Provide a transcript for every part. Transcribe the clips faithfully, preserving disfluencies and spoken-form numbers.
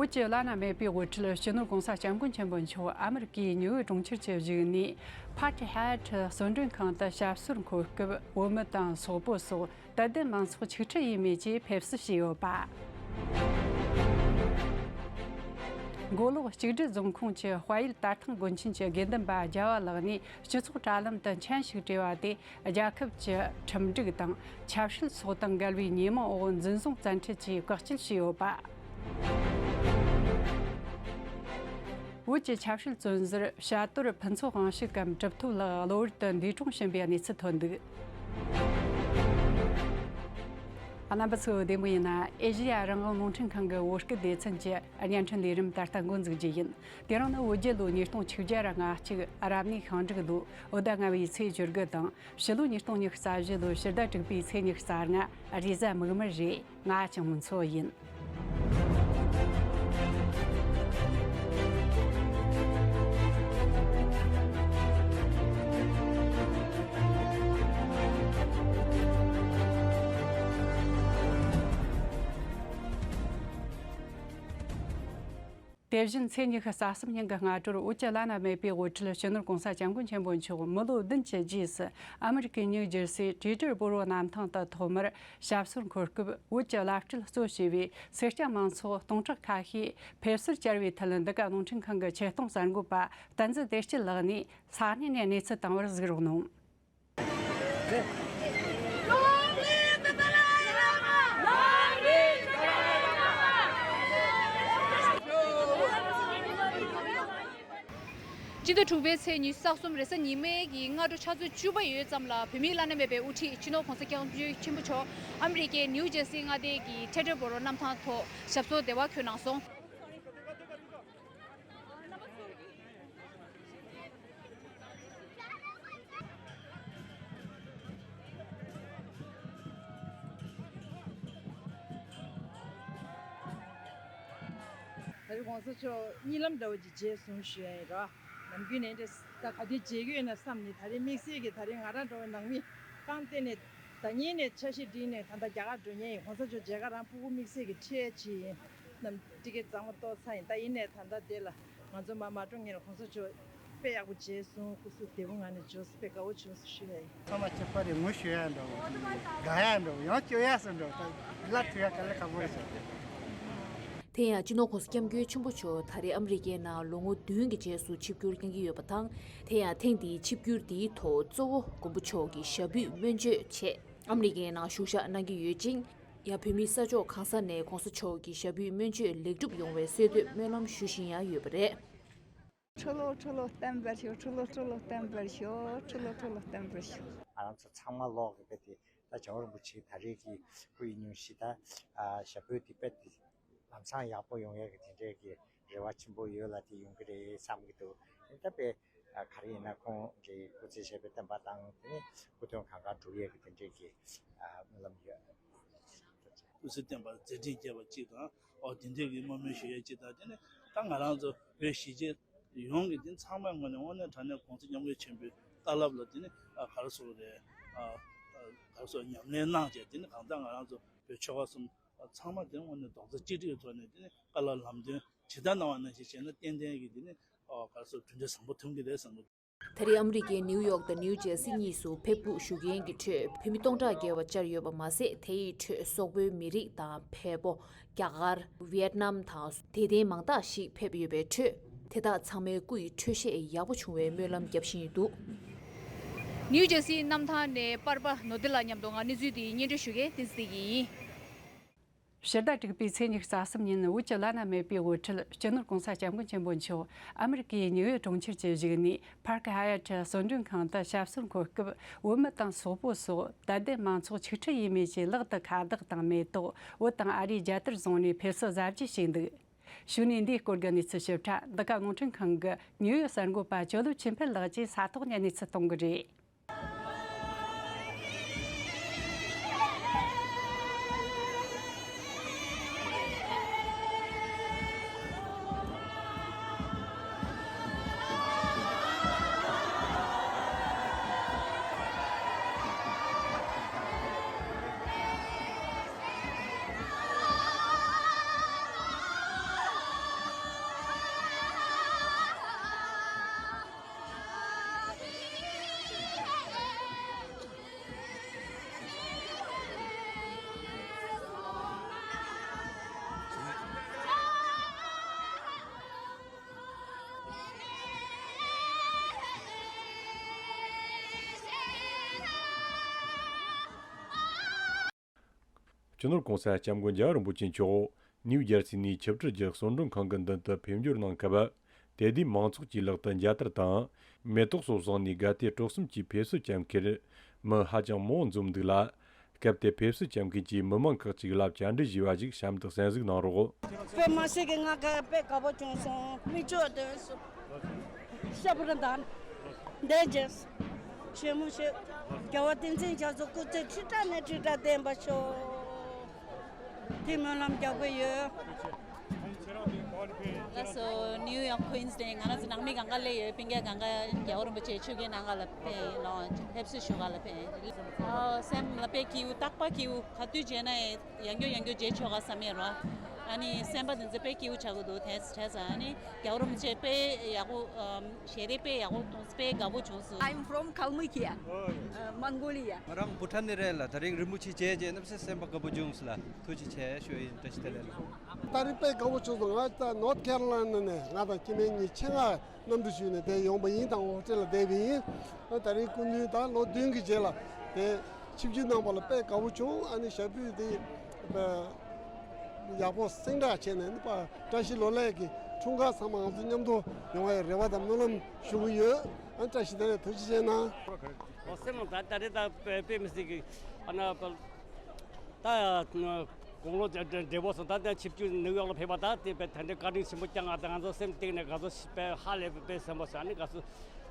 བོད་ཀྱི་བླ་ན་མེད་པའི་དབུ་ཁྲིད་སྤྱི་ནོར་༧གོང་ས་༧སྐྱབས་མགོན་ཆེན་པོ་མཆོག་ཨ་མི་རི་ཀའི་ནིའུ་ཡོག་གྲོང་ཁྱེར་གྱི་བཞུགས་གནས་Park Hyatt གསོལ་མགྲོན་ཁང་དུ་ཞབས་སོར་འཁོད་སྐབས། བོད་མི་དང་སོག་པོ་སོགས་དད་ལྡན་མང་ཚོགས་ཆིག་ཁྲི་ཡས་མས་ཀྱིས་ཕེབས་བསུ་བྱས་ཡོད་པ། མགོ་ལོག་གཅིག་སྒྲིལ་རྫོང་ཁོངས་ཀྱི་དཔལ་ཡུལ་དར་ཐང་དགོན་ཆེན་གྱི་དགེ་འདུན་པ་རྒྱལ་བ་ལགས་ནས་སྤྱི་ཚོགས་དྲ་ལམ་དུ་མཆན་ཞིག་བྲིས་པ་དེ། རྒྱལ་ཁབ་ཀྱི་ཁྲིམས་སྒྲིག་དང་ཆབ་སྲིད་སོགས་དང་འགལ་བའི་ཉེས་མིང་འོག་འཛིན་བཟུང་བཙན་ཁྲིད་ཀྱིས་བཀག་སྐྱིལ་བྱས་ཡོད་པ། བོད་ཀྱི་ཆབ་སྲིད་བཙོན་ཟུར་བྱ་དོར་ཕུན་ཚོགས་དབང་ཕྱུག་གམ་གྲུབ་ཐོབ་ལགས་གློ་བུར་དུ་འདས་གྲོངས་ཕྱིན་པའི་གནས་ཚུལ་ཐོན་འདུག། རྣམ་པ་ཚོ་བདེ་མོ་ཡིན་ན། ཨེ་ཤེ་ཡ་རང་དབང་རླུང་འཕྲིན་ཁང་གི་བོད་སྐད་སྡེ་ཚན་གྱི་བརྙན་འཕྲིན་ལས་རིམ་ད་ལྟ་འགོ་འཛུགས་རྒྱུ་ཡིན། དེ་རིང་ནི་བོད་རྒྱལ་ལོ་ཉིས་སྟོང་ཆིག་བརྒྱ་ང་གཅིག་རབ་གནས་ཤིང་འབྲུག་ལོ་བོད་ཟླ་ལྔ་པའི་ཚེས་བཅུ་དགུ་དང་། ཕྱི་ལོ་ཉིས་སྟོང་ཉི་ཤུ་རྩ་བཞི་ལོའི་ཕྱི་ཟླ་དྲུག་པའི་ཚེས་ཉི་ཤུ་རྩ་ལྔ། རེས་གཟའ་མིག་དམར་རེད། ང་ཅང་མུན་མཚོ་ཡིན། དེ་བཞིན་ཚེས་ཉི་ཤུ་རྩ་གསུམ་ཉིན་གྱི་སྔ་དྲོར་བོད་ཀྱི་བླ་ན་མེད་པའི་དབུ་ཁྲིད་སྤྱི་ནོར་༧གོང་ས་༧སྐྱབས་མགོན་ཆེན་པོ་མཆོག་མི་ལོ་བདུན་གྱི་རྗེས་སུ་ཨ་མི་རི་ཀའི་ནིའུ་ཇར་སིའི་ཊི་ཊར་བོ་རོ་གནམ་ཐང་དུ་ཐོག་མར་ཞབས་སོར་འཁོད་སྐབས། བོད་ཀྱི་བླ་སྤྲུལ་གཙོ་བྱས་པའི་སེར་སྐྱ་མང་ཚོགས་སྟོང་ཕྲག་ཁ་ཤས་ཕེབས་བསུར་བཅར་བའི་ཐད། འདི་ག་རླུང་འཕྲིན་ཁང་གི་ཆེད་གཏོང་གསར་འགོད་པ་བསྟན་འཛིན་བདེ་སྐྱིད་ལགས་ནས་ས་གནས་ནས་གནས་ཚུལ་བཏང་བར་གཟིགས་རོགས་གནང་། སྤྱི་ཟླ་དྲུག་པའི་ཚེས་ཉི་ཤུ་རྩ་གསུམ་རེས་གཟའ་ཉི་མའི་གི་སྔ་དྲོ་ཆུ་ཚོད་བཅུ་པ་ཡོལ་ཙམ་ལ། བོད་མིའི་བླ་ན་མེད་པའི་དབུ་ཁྲིད་སྤྱི་ནོར་༧གོང་ས་༧སྐྱབས་མགོན་ཆེན་པོ་མཆོག་ཨ་མི་རི་ཀའི་ནིའུ་ཇར་སིའི་མངའ་སྡེ་གི་ཊི་ཊར་བོ་རོ་གནམ་ཐང་ཐོག་ཞབས་སོར་བདེ་བར་འཁོད་གནང་སོང་། ད་རེས་༧གོང་ས་མཆོག་གཉིད་ལམ་འདྲ་བོ་ཅིག་བརྗེད་སོང་ཞུ་ཡ་ཡིན་ར། ནམ་རྒྱུན་ནས་འདྲ་ད་ག་དུས་བརྗེད་ཀྱི་ཡོད་ན་བསམ་ནས། ད་རེས་དམིགས་བསལ་གྱི་ད་རེས་ང་རང་འདྲ་བོ་ནང་མི་རྐང་སྟེང་ནས་ཟ་ཉལ་ནས་འཆར་གཞི་བསྒྲིགས་ནས་ད་ལྟ་རྒྱ་གར་འགྲོ་མཁན་ཡིན། ༧གོང་ས་མཆོག་མཇལ་ཁ་རང་ཕྲུ་གུ་དམིགས་བསལ་གྱི་ཁྲལ་ཅིག་ཡིན། ནམ་ཊི་ཀེ་ཊི་གཙང་མ་གཏོར་ཚར་ཡིན། ད་ཡིན་ནའི་ད་ལྟ་དེ་ལ་ང་ཚོ་མར་མ་འགྲོ་སྔོན་ལ་༧གོང་ས་མཆོག་དཔེ་ཡག་པོ་མཇལ་སོང་། སྐུ་གཟུགས་བདེ་པོ་ངང་ནས་འབྱོར་སོང་། དཔེ་དགའ་བོ་བྱུང་སོང་ཞུ་ཡ་ཡིན། ཚང་མ་ཁྱད་པར་རེ་ངོ་ཤེས་ཡ་འདྲ་བོ་དགའ་ཡ་འདྲ་བོ་ཡང་སྐྱོ་ཡ་སོ་འདྲ་བོ་ད་ལ་ཐུག་ཡ་དཀའ་ལས་ཁག་པོ་རེད་ཤག། དེ་ཡང་སྤྱི་ནོར་༧གོང་ས་༧སྐྱབས་མགོན་ཆེན་པོ་མཆོག་ད་རེས་ཨ་མི་རི་ཀའི་ནང་ལོ་ངོ་བདུན་གྱི་རྗེས་སུ་ཆིབས་བསྒྱུར་བསྐྱངས་ཀྱི་ཡོད་པ་དང་། དེ་ཡང་ཐེངས་འདིའི་ཆིབས་བསྒྱུར་འདིའི་ཐོག་གཙོ་བོ་མགོན་པོ་མཆོག་གི་ཞབས་པུས་སྨོན་བརྗོད་ཆེད་ཨ་མི་རི་ཀའི་ནང་བཞུགས་ཞག་གནང་གི་ཡོད་ཅིང་། ཡང་བོད་མིའི་ས་ཕྱོགས་གང་ས་ནས་༧གོང་ས་མཆོག་གི་ཞབས་པུས་སྨོན་བརྗོད་ལེགས་གྲུབ་ཡོང་བའི་གསོལ་འདེབས་སྨོན་ལམ་ཞུ་བཞིན་ཡང་ཡོད་པ་རེད། ཁྲི་ལོ་ཁྲི་ལོ་བརྟན་པར་ཤོག། ཁྲི་ལོ་ཁྲི་ལོ་བརྟན་པར་ཤོག། ཁྲི་ལོ་ཁྲི་ལོ་བརྟན་པར་ཤོག། ང་རང་ཚོ་ཚང་མ་ལོག་གི་དཔེ་དེ་ད་རྒྱལ་བ་རིན་པོ་ཆེ་ད་རེས་ཀྱི་སྐུ་ཡི་སྙུང་གཞི་ད་ཞབས་པུས་དེ་དཔེ་དེ་ལམ་སང་ཡག་པོ་ཡོང་ཡག་གི་དེ་འདྲའི་གི་རེ་བ་ཆེན་པོ་ཡོད་ལ། དེ་ཡོང་གི་རེད་བསམ་གི་འདུག། ད་དཔེ་ག་རེ་ཡིན་ན་ཁོང་གི་སྐུ་ཚེ་ཞབས་པད་བརྟན་པ་དང་། དེ་ནས་སྐུ་དོན་གང་ག་འགྲུབ་ཡག་གི་དེ་འདྲའི་གི་སྨོན་ལམ་ཡོད། སྐུ་ཚེ་བརྟན་པར་མཛད་འཕྲིན་རྒྱས་པ་གཅིག་དང་། ཨོ་དེ་འདྲའི་གི་བསྔོ་སྨོན་ཞུ་ཡས་གཅིག་དང་། དེ་ནི་ད་ང་རང་ཚོ་བོད་གཞིས་བྱེས་ཡོངས་ཀྱི་དེ་ཚང་མའི་ངོས་ནས་དངོས་གནས་དྲང་གནས་༧གོང་ས་༧སྐྱབས་མགོན་ཆེན་པོའི་བཀའ་སློབ་ལ་དེ་ནི་ཨ་ག་རེ་ཟེར་དགོས་རེད། ཨ་ཨ་ག་རེ་ཟེར། ཉམས་ལེན་གནང་བྱས། དེ་ནི་གང་ལྟར་ང་རང་ཚོ་བོད་ཆོལ་ཁ་གསུམ་ཚང་མ་དེ་དངོས་གནས་རྡོག་རྩ་གཅིག་སྒྲིལ་གྱི་ཐོག་ནས་དེ་ནི་བཀའ་སློབ་ལམ་སྟོན་ཇི་ལྟར་གནང་བ་ནང་བཞིན་བྱས་ན་ཏན་ཏན་གྱི་དེ་ནི་ཨ་ག་རེ་ཟེར། གྲུབ་འབྲས་བཟང་པོ་ཐོན་གྱི་རེད་བསམ་གྱི། ད་རེས་ཨ་མི་རི་ཀའི་ནིའུ་ཡོག་དང་ནིའུ་ཇར་སི་གཉིས་སུ་ཕེབས་སྒུག་ཞུ་མཁན་གྱི་ཁྲོད་བོད་མི་སྟོང་ཕྲག་བརྒལ་བ་བཅར་ཡོད་པ་མ་ཟད། དེ་ཡི་ཁྲོད་སོག་པོའི་མི་རིགས་དང་། བལ་པོ། རྒྱ་གར། ཝི་ཡེད་ནམ་དང་དད་ལྡན་མང་དག་ཞིག་ཕེབས་ཡོད་པའི་ཁྲོད། དེ་དག་ཚང་མའི་སྐུ་ཡི་འཕྲོད་བཞེས་ཡག་པོ་བྱུང་བའི་སྨོན་ལམ་རྒྱབ་བཞིན་འདུག། ནིའུ་ཇར་སིའི་གནམ་ཐང་ནས་པར་པ་ནོར་བདེ་ལགས་མཉམ་དུ་ང་གནས་ཚུལ་འདི་སྙན་སྒྲོན་ཞུ་མཁན་བསྟན་འཛིན་བདེ་སྐྱིད་ཡིན། ཕྱི་ཟླ་དྲུག་པའི་ཚེས་ཉི་ཤུ་རྩ་གསུམ་ཉིན་བོད་ཀྱི་བླ་ན་མེད་པའི་དབུ་ཁྲིད་སྤྱི་ནོར་༧གོང་ས་༧སྐྱབས་མགོན་ཆེན་པོ་མཆོག་ཨ་མི་རི་ཀའི་ནིའུ་ཡོག་གྲོང་ཁྱེར་གྱི་བཞུགས་གནས་Park Hyatt གསོལ་མགྲོན་ཁང་དུ་ཞབས་སོར་འཁོད་སྐབས། བོད་མི་དང་སོག་པོ་སོགས་དད་ལྡན་མང་ཚོགས་ཆིག་ཁྲི་ཡས་མས་ཀྱིས་ལག་ཏུ་ཁ་བཏགས་དང་མེ་ཏོག་བོད་དང་ཨ་རིའི་རྒྱལ་དར་བཟུང་ནས་ཕེབས་བསུ་གཟབ་རྒྱས་བྱས་འདུག། གཞུག་ནས་འདིའི་སྐོར་གྱི་གནས་ཚུལ་ཞིབ་ཕྲ་འདི་ག་རླུང་འཕྲིན་ཁང་གི་ནིའུ་ཡོག་གསར་འགོད་པ་ཇོ་ལུ་ཆོས་འཕེལ་ལགས་ཀྱིས་ས་ཐོག་ནས་གནས་ཚུལ་གཏོང་གི་རེད། སྤྱི་ནོར་༸གོང་ས་༸སྐྱབས་མགོན་རྒྱལ་བ་རིན་པོ་ཆེ་མཆོག་ནིའུ་ཇར་སི་ནས་ཆིབས་བསྒྱུར་གྱིས་གསོལ་མགྲོན་ཁང་གི་མདུན་དུ་ཕེབས་འབྱོར་གནང་སྐབས། དད་ལྡན་མང་ཚོགས་ཀྱི་ལག་ཏུ་མཇལ་དར་དང་། མེ་ཏོག་སོགས་བཟུང་ནས་དགའ་དད་སྤྲོ་གསུམ་གྱིས་ཕེབས་བསུ་བྱ་མཁན་མི་ཧ་ཅང་མང་བོ་འཛོམས་འདུག་ལ། སྐབས་དེར་ཕེབས་བསུ་བྱ་མཁན་གྱི་མི་མང་ཁག་ཅིག་ལ་བཅར་འདྲི་ཞུས་པ་ཞིག་གཤམ་དུ་གསན་གཟིགས་གནང་རོགས། དཔེ་མ་སྲིད་ཀྱི་ང་དགའ་དཔེ་དགའ་པོ་བྱུང་སོང་། མིག་ཆུ་ཐོན་སོང་། ཤ་བུར་དང་། འདས་རྗེས། ཞེ་མོ་ཞེ། རྒྱལ་བ་བསྟན་འཛིན་རྒྱ་མཚོ་སྐུ་ཚེ་ཁྲི་ཕྲག་ནས་ཁྲི་ཕྲག་བརྟན་པར་ཤོག། དེ་སྨོན་ལམ་རྒྱག་གི་ཡོད། ལགས་སོ། ནིའུ་ཡོག་ཀུན་སི་ལ་ང་རང་ཚོ་ནང་མི་གང་ག་སླེབས་ཡོད། སྤུན་ཀྱག་གང་ག་རྒྱལ་བ་རིན་པོ་ཆེ་ཆོས་རྒྱལ་ནང་ག་ལ་ཕེབས་ཡིན་ནོ། ཕེབས་བསུ་ཞུ་ག་ལ་ཕེབས་ཡིན། ཨ། སེམས་ལ་དཔེ་སྐྱིད་པོ། རྟག་པར་སྐྱིད་པོ། ག་དུས་མཇལ་ན་ཡང་ཡང་བསྐྱར་ཡང་བསྐྱར་མཇལ་ཆོག་ག་བསམ་ཡོད་རོ། ཨ་ནི་སེམས་པ་འདི་ཚོ་དཔེ་སྐྱིད་པོ་ཆགས་ཀྱི་འདུག་དེ་བྱས་ཙང་ཨ་ནི་རྒྱལ་བ་རིན་པོ་ཆེ་དཔེ་ཡག་པོ། ཨམ། ཞལ་རས་དཔེ་ཡག་པོ་མཐོང་། དཔེ་དགའ་པོ་བྱུང་སོང་། I'm from Kalmykia, uh, Mongolia. ང་རང་བྷུ་ཊན་ནས་རེད་ལ། ད་རིང་རིན་པོ་ཆེ་མཇལ་རྗེས་གནམ་སའི་སེམས་པ་དགའ་པོ་བྱུང་སོང་ལ། ཐུགས་རྗེ་ཆེ་ཞུ་ཡིན། བཀྲ་ཤིས་བདེ་ལེགས་ལ། ད་རིང་དཔེ་དགའ་པོ་བྱུང་སོང་། ང་ད་ནོར་ཐ་ཁེ་རོ་ལའི་ན་ནས། ང་དང་སྐྱེ་དམན་གཉིས་ཆེད་མངགས་གནམ་གྲུ་ཞུས་ནས་འདིར་ཡོང་པ་ཡིན། ད་ཧོ་ཊེལ་ལ་བསྡད་པ་ཡིན། ད་རིང་སྐུ་མདུན་ད་ལོ་བདུན་གྱི་རྗེས་ལ་དེ་ཆིབས་བསྒྱུར་གནང་པ་ལ་དཔེ་དགའ་པོ་བྱུང་། ཨ་ནི་ཞབས་པུས་དེ་ཡག་པོ་སེང་དྲག་བྱས་ནས་ནི་པ་བཀྲ་ཤིས་ལོ་ལེགས་ཀྱི་འཁྲུངས་སྐར་ཚང་མ་ང་ཚོ་མཉམ་དུ་ཡོང་བའི་རེ་བ་དང་སྨོན་ལམ་ཞུ་གི་ཡོད། ཨ། བཀྲ་ཤིས་བདེ་ལེགས། ཐུགས་རྗེ་ཆེ་གནང་། ཨོ། སེམས་ནང་ད་ད་རེས་ད་དཔེ་དཔེ་མི་སྲིད་ཀྱི། ཨ་ན་པ་ད་དགུང་ལོ་བགྲེས་པོ་སོང་། ད་ལྟ་ཆིབས་བསྒྱུར་ནིའུ་ཡོག་ལ་ཕེབས་པ་ད་དེ་དཔེ་ད་འདྲའི་བཀའ་དྲིན་ཆེན་པོ་བསྐྱངས་ང་། ད་ང་ཚོ་སེམས་གཏིང་ནས་དགའ་ཚོར་དཔེ་ཧ་ལས་པའི་དཔེ་སེམས་པ་ས་ནི་དགའ་ཚོར།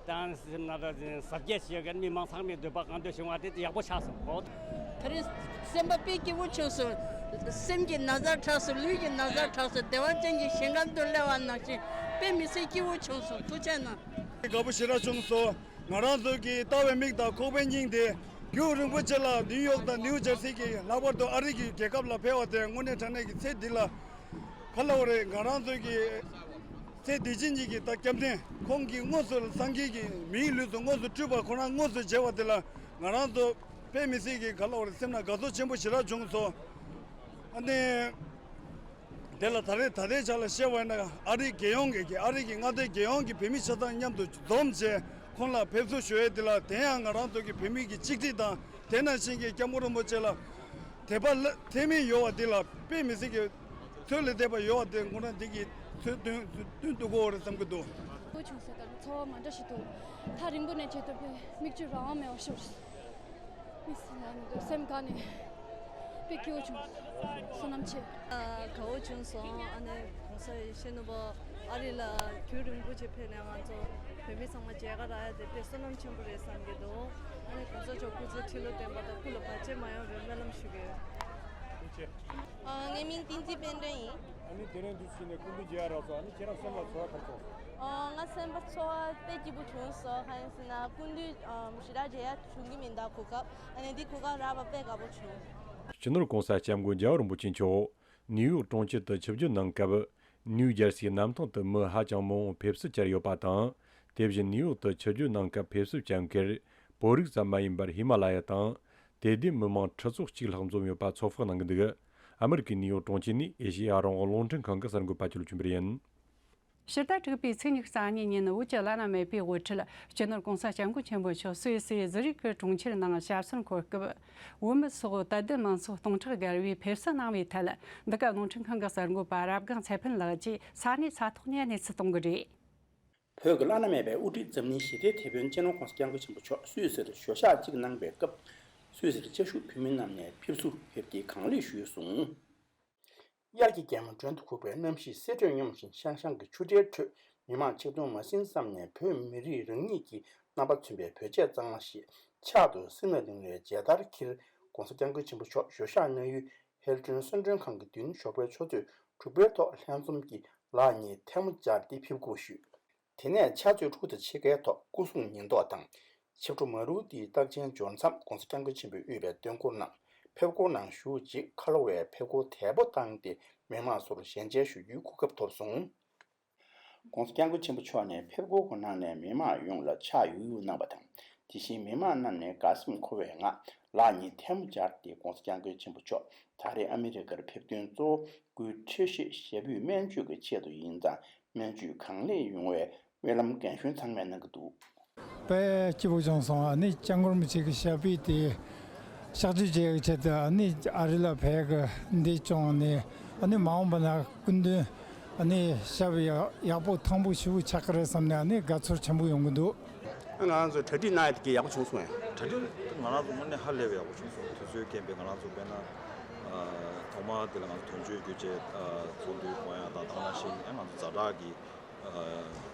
ད་སེམས་ནང་ད་གཟབ་རྒྱས་བྱེད་མཁན་མི་མང་ཚང་མའི་འདོད་པ་གང་འདོད་བྱུང་བ་དེ་ཡག་པོ་ཆགས་སོང་། ཨོ། ད་རེས་སེམས་པ་དཔེ་སྐྱིད་པོ་བྱུང་སོང་། སེམས་ཀྱི་ན་ཚ་དྲག་སོང་། ལུས་ཀྱི་ན་ཚ་དྲག་སོང་། བདེ་བ་ཅན་གྱི་ཞིང་ཁམས་དུ་སླེབས་པ་ནང་བཞིན་དཔེ་མི་སྲིད་སྐྱིད་པོ་བྱུང་སོང་། ཐུགས་རྗེ་གནང་། དགའ་པོ་ཞེ་དྲག་བྱུང་སོང་། ང་རང་ཚོ་གི་ལྟ་བའི་མིག་དང་ཁོག་པའི་སྙིང་དེ། རྒྱུན་རིང་པོ་ཅིག་ལ་ནིའུ་ཡོག་དང་ནིའུ་ཇར་སི་གི། ལྷག་པར་དུ་ཨ་རི་གི་རྒྱལ་ཁབ་ལ་ཕེབས་པ་དེ་དངོས་གནས་དྲང་གནས་ཀྱི་ཚེ་འདི་ལ། ག་ལབ་དགོས་རེད། ང་རང་ཚོ་གི་ཚེ་འདི་ཕྱི་གཉིས་ཀྱི་ད་སྐྱབས་གནས། ཁོང་གིས་དངོས་སུ་སངས་རྒྱས་ཀྱི་མིའི་ལུས་སུ་དངོས་སུ་སྤྲུལ་པ་ཁོ་རང་དངོས་སུ་མཇལ་བ་དེ་ལ་ང་རང་ཚོ་དཔེ་མི་སྲིད་ཀྱི། ག་ལབ་དགོས་རེད། སེམས་ནང་དགའ་ཚོར་ཆེན་པོ་ཞེ་དྲག་བྱུང་སོང་། ཨ་ནི། དེ་ལ་ད་རེས་ད་ལྟའི་ཆ་ལ་བཤད་པ་ཡིན་ན། ཨ་རིའི་རྒྱལ་ཡོངས་ཀྱི། ཨ་རི་གི་མངའ་སྡེ་རྒྱལ་ཡོངས་ཀྱི་བོད་མི་ཆ་ཚང་མཉམ་དུ་འཛོམས་བྱས་ཁོང་ལ་ཕེབས་བསུ་ཞུ་ཡས་དེ་ལ། དེ་ཡང་ང་རང་ཚོ་གི་བོད་མི་གི་གཅིག་སྒྲིལ་དང་། དེ་ནང་བཞིན་གྱི་སྐྱབས་མགོན་རིན་པོ་ཆེ་ལ་དད་པ་ལ་ཚད་མེད་ཡོད་པ་དེ་ལ། དཔེ་མི་སྲིད་ཀྱི་ཚོད་ལས་འདས་པ་ཡོད་པ་དེ་ཁོ་རང་འདི་གི་ཚོད་བསྟུན་བསྟུན་ཐུབ་ཀྱི་ཡོད་རེད་བསམ་གྱི་འདུག། དགའ་པོ་བྱུང་སོང་། ད་ཚོར་བ་མ་འདྲ་ཞིག་འདུག། ཐག་རིང་པོ་ནས་མཇལ་དུས་དཔེ་མིག་ཆུ་རང་དབང་མེད་པ་ཤོར། སེམས་དགའ་ནས་དཔེ་སྐྱིད་པོ་བྱུང་། བསོད་ནམས་ཆེ། ཨ། དགའ་པོ་བྱུང་སོང་། ཨ་ནི་༸གོང་ས་ཡེ་ཤེས་ནོར་བུ་ཨ་རི་ལ་རྒྱུན་རིང་པོ་ཅིག་ཕེབས་ནས་ང་ཚོ་བོད་མི་ཚང་མ་མཇལ་ཁ་རག་ཡ་དེ་དཔེ་བསོད་ནམས་ཆེན་པོ་རེད་བསམ་གྱི་འདུག། ཨ་ནི་༸གོང་ས་མཆོག་སྐུ་ཚེ་ཁྲི་ལོ་བརྟན་པ་དང་སྐུ་ལ་བར་ཆད་མ་ཡོང་བའི་སྨོན་ལམ་ཞུ་གི་ཡོད། ཨ། ངའི་མིང་བསྟན་འཛིན་དཔལ་སྒྲོན་ཡིན། ཨ་ནི་དེ་རིང་འདི་ཕྱིན་ནས་སྐུ་མདུན་མཇལ་ཡ་རག་སོང་། ཨ་ནི་ཁྱེད་རང་སེམས་ལ་ཚོར་བ་ག་རེ་བྱུང་སོང་། ཨ། ང་སེམས་པ་ཚོར་བ་དཔེ་སྐྱིད་པོ་བྱུང་སོང་། གང་ཡིན་ཟེར་ན་སྐུ་མདུན། ཨམ། ཞེ་དྲག་མཇལ་ཡ་བྱུང་གི་མི་འདུག་གོ་སྐབས། ཨ་ནི་འདི་གོ་སྐབས་རག་པ་དཔེ་དགའ་པོ་བྱུང་། སྤྱི་ནོར་༸གོང་ས་༸སྐྱབས་མགོན་རྒྱལ་བ་རིན་པོ་ཆེ་མཆོག་ནིའུ་ཡོག་གྲོང་ཁྱེར་དུ་ཆིབས་བསྒྱུར་གནང་སྐབས། ནིའུ་ཇར་སིའི་གནམ་ཐང་དུ་མི་ཧ་ཅང་མང་བོ་ཕེབས་བསུ་བཅར་ཡོད་པ་དང་། དེ་བཞིན་ནིའུ་ཡོག་ཏུ་ཆིབས་བསྒྱུར་གནང་སྐབས་ཕེབས་བསུ་བྱ་མཁན་བོད་རིགས་ཙམ་མ་ཡིན་པར་ཧི་མ་ལ་ཡ་དང་དད་ལྡན་མི་མང་ཁྲི་ཚོ་གཅིག་ལྷག་འཛོམས་ཡོད་པ་ཚོད་དཔག་གནང་གི་འདུག། ཨ་མི་རི་ཀའི་ནིའུ་ཡོག་གྲོང་ཁྱེར་ནས་ཨེ་ཤེ་ཡ་རང་དབང་རླུང་འཕྲིན་ཁང་གི་གསར་འགོད་པ་ཆོས་ལུགས་ཆོས་འཕེལ་ཡིན། ཕྱི་ཟླ་དྲུག་པའི་ཚེས་ཉི་ཤུ་རྩ་གཉིས་ཉིན་བོད་ཀྱི་བླ་ན་མེད་པའི་དབུ་ཁྲིད་སྤྱི་ནོར་༸གོང་ས་༸སྐྱབས་མགོན་ཆེན་པོ་མཆོག་སུད་སིའི་ཛུ་རིག་གི་གྲོང་ཁྱེར་ནང་ཞབས་སོར་འཁོད་སྐབས། བོད་མི་སོགས་དད་ལྡན་མང་ཚོགས་སྟོང་ཕྲག་བརྒལ་བས་ཕེབས་བསུ་གནང་བའི་ཐད། འདི་ག་རླུང་འཕྲིན་ཁང་གི་གསར་འགོད་པ་རབ་སྒང་ཚེ་ཕུན་ལགས་ཀྱིས་ས་གནས་ས་ཐོག་ནས་གནས་ཚུལ་གཏོང་གི་རེད། བོད་ཀྱི་བླ་ན་མེད་པའི་དབུ་ཁྲིད་འཛམ་གླིང་ཞི་བདེའི་དེད་དཔོན་སྤྱི་ནོར་༸གོང་ས་༸སྐྱབས་མགོན་ཆེན་པོ་མཆོག་སུད་སིར་ཞོ་ཤག་གཅིག་གནང་བའི་སྐབས། སུད་སིར་བཅའ་བཞུགས་བོད་མི་རྣམས་ནས་ཕེབས་བསུར་ཕེབས་སྐྱེལ་གང་ལེགས་ཞུས་སོང་། དབྱར་གྱི་རྒྱལ་མོ་མགྲོན་དུ་ཁུག་པའི་གནམ་གཤིས་གསེད་བཀྲོལ་སྙོམས་ཤིང་ཤང་ཤང་གི་ཆུ་ཁྲའི་ཁྲོད་མི་མང་ཆིག་སྟོང་མ་ཟིན་ཙམ་ནས་བོད་མི་རིགས་རང་ཉིད་ཀྱི་རྣམ་པ་མཚོན་པའི་བོད་ཆས་གཙང་མ་ཞིག་ཕྱག་ཏུ་སིམ་ལ་ལིང་བའི་མཇལ་དར་འཁྱེར་༸གོང་ས་༸སྐྱབས་མགོན་ཆེན་པོ་མཆོག་ཞོ་ཤག་གནང་ཡུལ་ཧེལ་ཀྲུན་གསོལ་མགྲོན་ཁང་གི་མདུན་ཞོགས་པའི་ཆུ་ཚོད་དྲུག་པའི་ཐོག་ལྷན་འཛོམས་ཀྱིས་ལག་གཉིས་ཐལ་མོ་སྦྱར་ཏེ་ཕེབས་སྒུག་ཞུས། དེ་ནས་ཕྱག་ཚོད་དྲུག་དང་ཕྱེད་ཀའི་ཐོག་སྐུ་གཟུགས་ཉེན་རྟོག་དང་། ཕྱི་དྲོ་མ་རུ་ཏིའི་རྟགས་ཅན་འབྱོར་མཚམས་༸གོང་ས་༸སྐྱབས་མགོན་ཆེན་པོས་དབུས་པའི་སྟོན་འཁོར་ནང་ཕེབས་སྐོར་ནང་ཞུགས་རྗེས་ཁ་ལོ་བའི་ཕེབས་སྐོར་དལ་པོ་བཏང་སྟེ་མི་མང་ཚོར་ཞལ་མཇལ་ཞུ་རྒྱུའི་གོ་སྐབས་ཐོབ་སོང་། ༸གོང་ས་༸སྐྱབས་མགོན་ཆེན་པོ་མཆོག་ནས་ཕེབས་སྐོར་གྱི་ནང་ནས་མི་མང་ཡོངས་ལ་ཕྱག་གཡུག་གཡུག་གནང་བ་དང་། དེ་བཞིན་མི་མང་རྣམས་ནས་དགའ་སེམས་འཁོལ་བའི་ངང་ལག་གཉིས་ཐལ་མོ་སྦྱར་ཏེ་༸གོང་ས་༸སྐྱབས་མགོན་ཆེན་པོ་མཆོག་ད་རེས་ཨ་མི་རི་ཀར་ཕེབས་དོན་གཙོ་བོ་སྐུའི་འཕྲོད་བཞེས་ཞབས་པུས་སྨན་བཅོས་ཀྱི་ཆེད་དུ་ཡིན་ཙང་སྨན་བཅོས་གང་ལེགས་ཡོང་བའི་སྨོན་ལམ་རྒན་གཞོན་ཚང་མས་གནང་གི་འདུག། དཔེ་སྐྱིད་པོ་བྱུང་སོང་། ཨ་ནི་སྐྱབས་མགོན་རིན་པོ་ཆེ་གི་ཞབས་པུས་དེ་ གཤག་བཅོས་བྱེད་ཡག་ཆེད་དུ་ཨ་ནི་ཨ་རི་ལ་ཕེབས་གི་འདི་བྱུང་ནས། ཨ་ནི་མ་འོངས་པ་ན་སྐུ་མདུན་ཨ་ནི་ཞབས་ཡག་ཡག་པོ་ཐང་པོ་ཞེ་པོ་ཆགས་ཀྱི་རེད་བསམ་ནས་ཨ་ནི་དགའ་ཚོར་ཆེན་པོ་ཡོང་གི་འདུག། ང་རང་ཚོ་གྲ་སྒྲིག་གནང་ཡག་དེ་གའི་ཡག་པོ་བྱུང་སོང་ངས། གྲ་སྒྲིག་ང་རང་ཚོ་དངོས་གནས་ཧ་ལས་པའི་ཡག་པོ་བྱུང་སོང་། དུས་ཚོད་རྐྱེན་པས་ང་རང་ཚོ་དཔེར་ན་ཐོག་མ་དེ་ལ་ང་ཚོ་དོན་གཅོད་བརྒྱུད་བཅས་ཚོགས་འདུ་གནང་ཡག་དང་། དེ་ནང་བཞིན་ང་ཚོ་ཛ་དྲག་གི་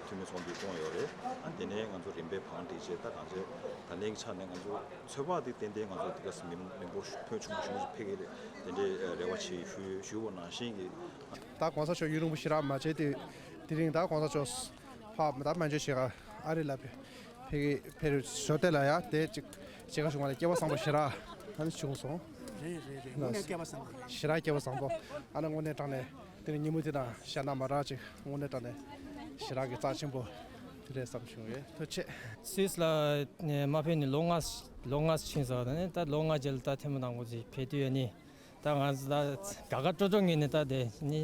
འཐུས་མི་ཚོགས་འདུ་བསྐོངས་ཡོད་རེད། ཨ་དེ་ནས་ང་ཚོ་རིམ་པས་བང་སྒྲིག་བྱས། ད་གང་བྱས་ད་ལན་གྱི་ཆ་ནས་ང་ཚོ་ཚོད་དཔག་དེ་ཏན་ཏན་ང་ཚོ་དེ་ག་སེ་མི་མི་འབོར་ཕོན་ཆེན་པོ་ཞེ་པོ་ཅིག་ཕེབས་ཀྱི་རེད། དེ་འདྲའི་རེ་བ་བྱེད་ཞུ་ཞུ་བ་ནང་བཞིན་གྱི། ད་གོང་ས་མཆོག་ཡུན་རིང་པོ་ཞེ་དྲག་མ་བྱས་ཏེ་དེ་རིང་ད་གོང་ས་མཆོག་ཕར་ད་སྨན་བཅོས་བྱེད་ག་ཨ་རི་ལ་ཕེབས་ཕེབས་ཕེབས་ཞོར་དེ་ལ་ཡ་དེ་ཅིག་བྱེད་ག་བྱུང་བ་ལ་སྐལ་བ་བཟང་པོ་ཞེ་དྲག་ཨ་ནི་བྱུང་སོང་། རེད་རེད་རེད། དངོས་གནས་སྐལ་བ་བཟང་པོ་རེད། ཞེ་དྲག་སྐལ་བ་བཟང་པོ། ཨ་ནི་དངོས་གནས་དྲང་གནས་དེ་ནི་ཉིན་མོ་དེ་དང་ཞག་ན་མ་རག་ཅིག་དངོས་གནས་དྲང་གནས་ཞེ་དྲག་གི་རྩ་ཆེན་པོ་དེ་རེད་བསམ་བྱུང་ཡོད། ཐུགས་རྗེ་ཆེ། སུད་སི་ལ་མ་ཕེབས་ནས་ལོ་ལྔ་ལོ་ལྔ་ཕྱིན་སོང་། ད་ནི་ད་ལོ་ལྔ་རྗེས་ལ་ད་ཐེངས་མ་དང་པོ་ཅིག་ཕེབས་དུས་ཡ་ནི། ད་ང་ད་དགའ་དགའ་སྤྲོ་སྤྲོ་ངེས་ནས་ད་དེ་ནི་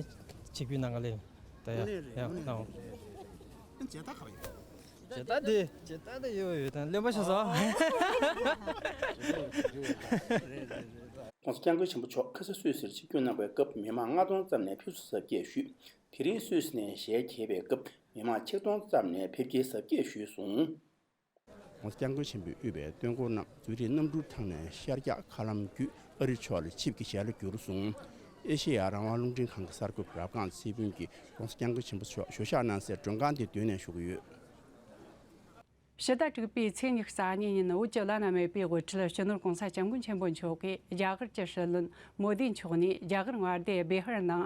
ཆིག་ཕུད་ནང་ག་ལེ། ད་ཡ་དངོས་གནས་རེད། ཡ་དངོས་གནས་ད་རེད། ཨ་མཇལ་དར་ག་པར་ཡོད། མཇལ་དར་དེ་མཇལ་དར་དེ་ཡོད་ཡོད། ད་གླེན་པ་ཤོར་སོང་། ༸གོང་ས་༸སྐྱབས་མགོན་ཆེན་པོ་མཆོག་ཁ་སང་སུད་སིར་ཆིབས་བསྒྱུར་གནང་བའི་སྐབས་མི་མང་ལྔ་སྟོང་ཙམ་ནས་ཕེབས་བསུ་གཟབ་རྒྱས་ཞུས། དེ་རིང་སུད་སི་ནས་ཞལ་གྱེས་པའི་སྐབས་མི་མང་ཆིག་སྟོང་ཙམ་ནས་ཕེབས་སྐྱེལ་གཟབ་རྒྱས་ཞུས་སོང་། ༸གོང་ས་༸སྐྱབས་མགོན་ཆེན་པོས་དབུས་པའི་སྟོན་འཁོར་རྣམས་མཛོད་རིས་གནམ་གྲུར་འཕྲང་ནས་ཤར་རྒྱག་མཁའ་ལམ་བརྒྱུད་ཨ་རི་ཕྱོགས་ལ་ཆིབས་ཀྱི་ཞལ་ལ་བསྒྱུར་སོང་། ཨེ་ཤེ་ཡ་རང་དབང་རླུང་འཕྲིན་ཁང་གི་གསར་འགོད་པ་རབ་སྒང་ཚེ་ཕུན་གྱིས་༸གོང་ས་༸སྐྱབས་མགོན་ཆེན་པོ་མཆོག་ཞལ་བཞེས་གནང་སའི་མགྲོན་ཁང་དེའི་མདུན་ནས་ཞུ་གི་ཡོད། ཕྱི་ཟླ་དྲུག་པའི་ཚེས་ཉི་ཤུ་རྩ་གཉིས་ཉིན་བོད་ཀྱི་བླ་ན་མེད་པའི་དབུ་ཁྲིད་སྤྱི་ནོར་༸གོང་ས་༸སྐྱབས་མགོན་ཆེན་པོ་མཆོག་གིས་རྒྱ་གར་གྱི་སྲིད་བློན་མོ་དི་མཆོག་ནས་རྒྱ་གར་མངའ་སྡེ་བི་ཧར་ནང་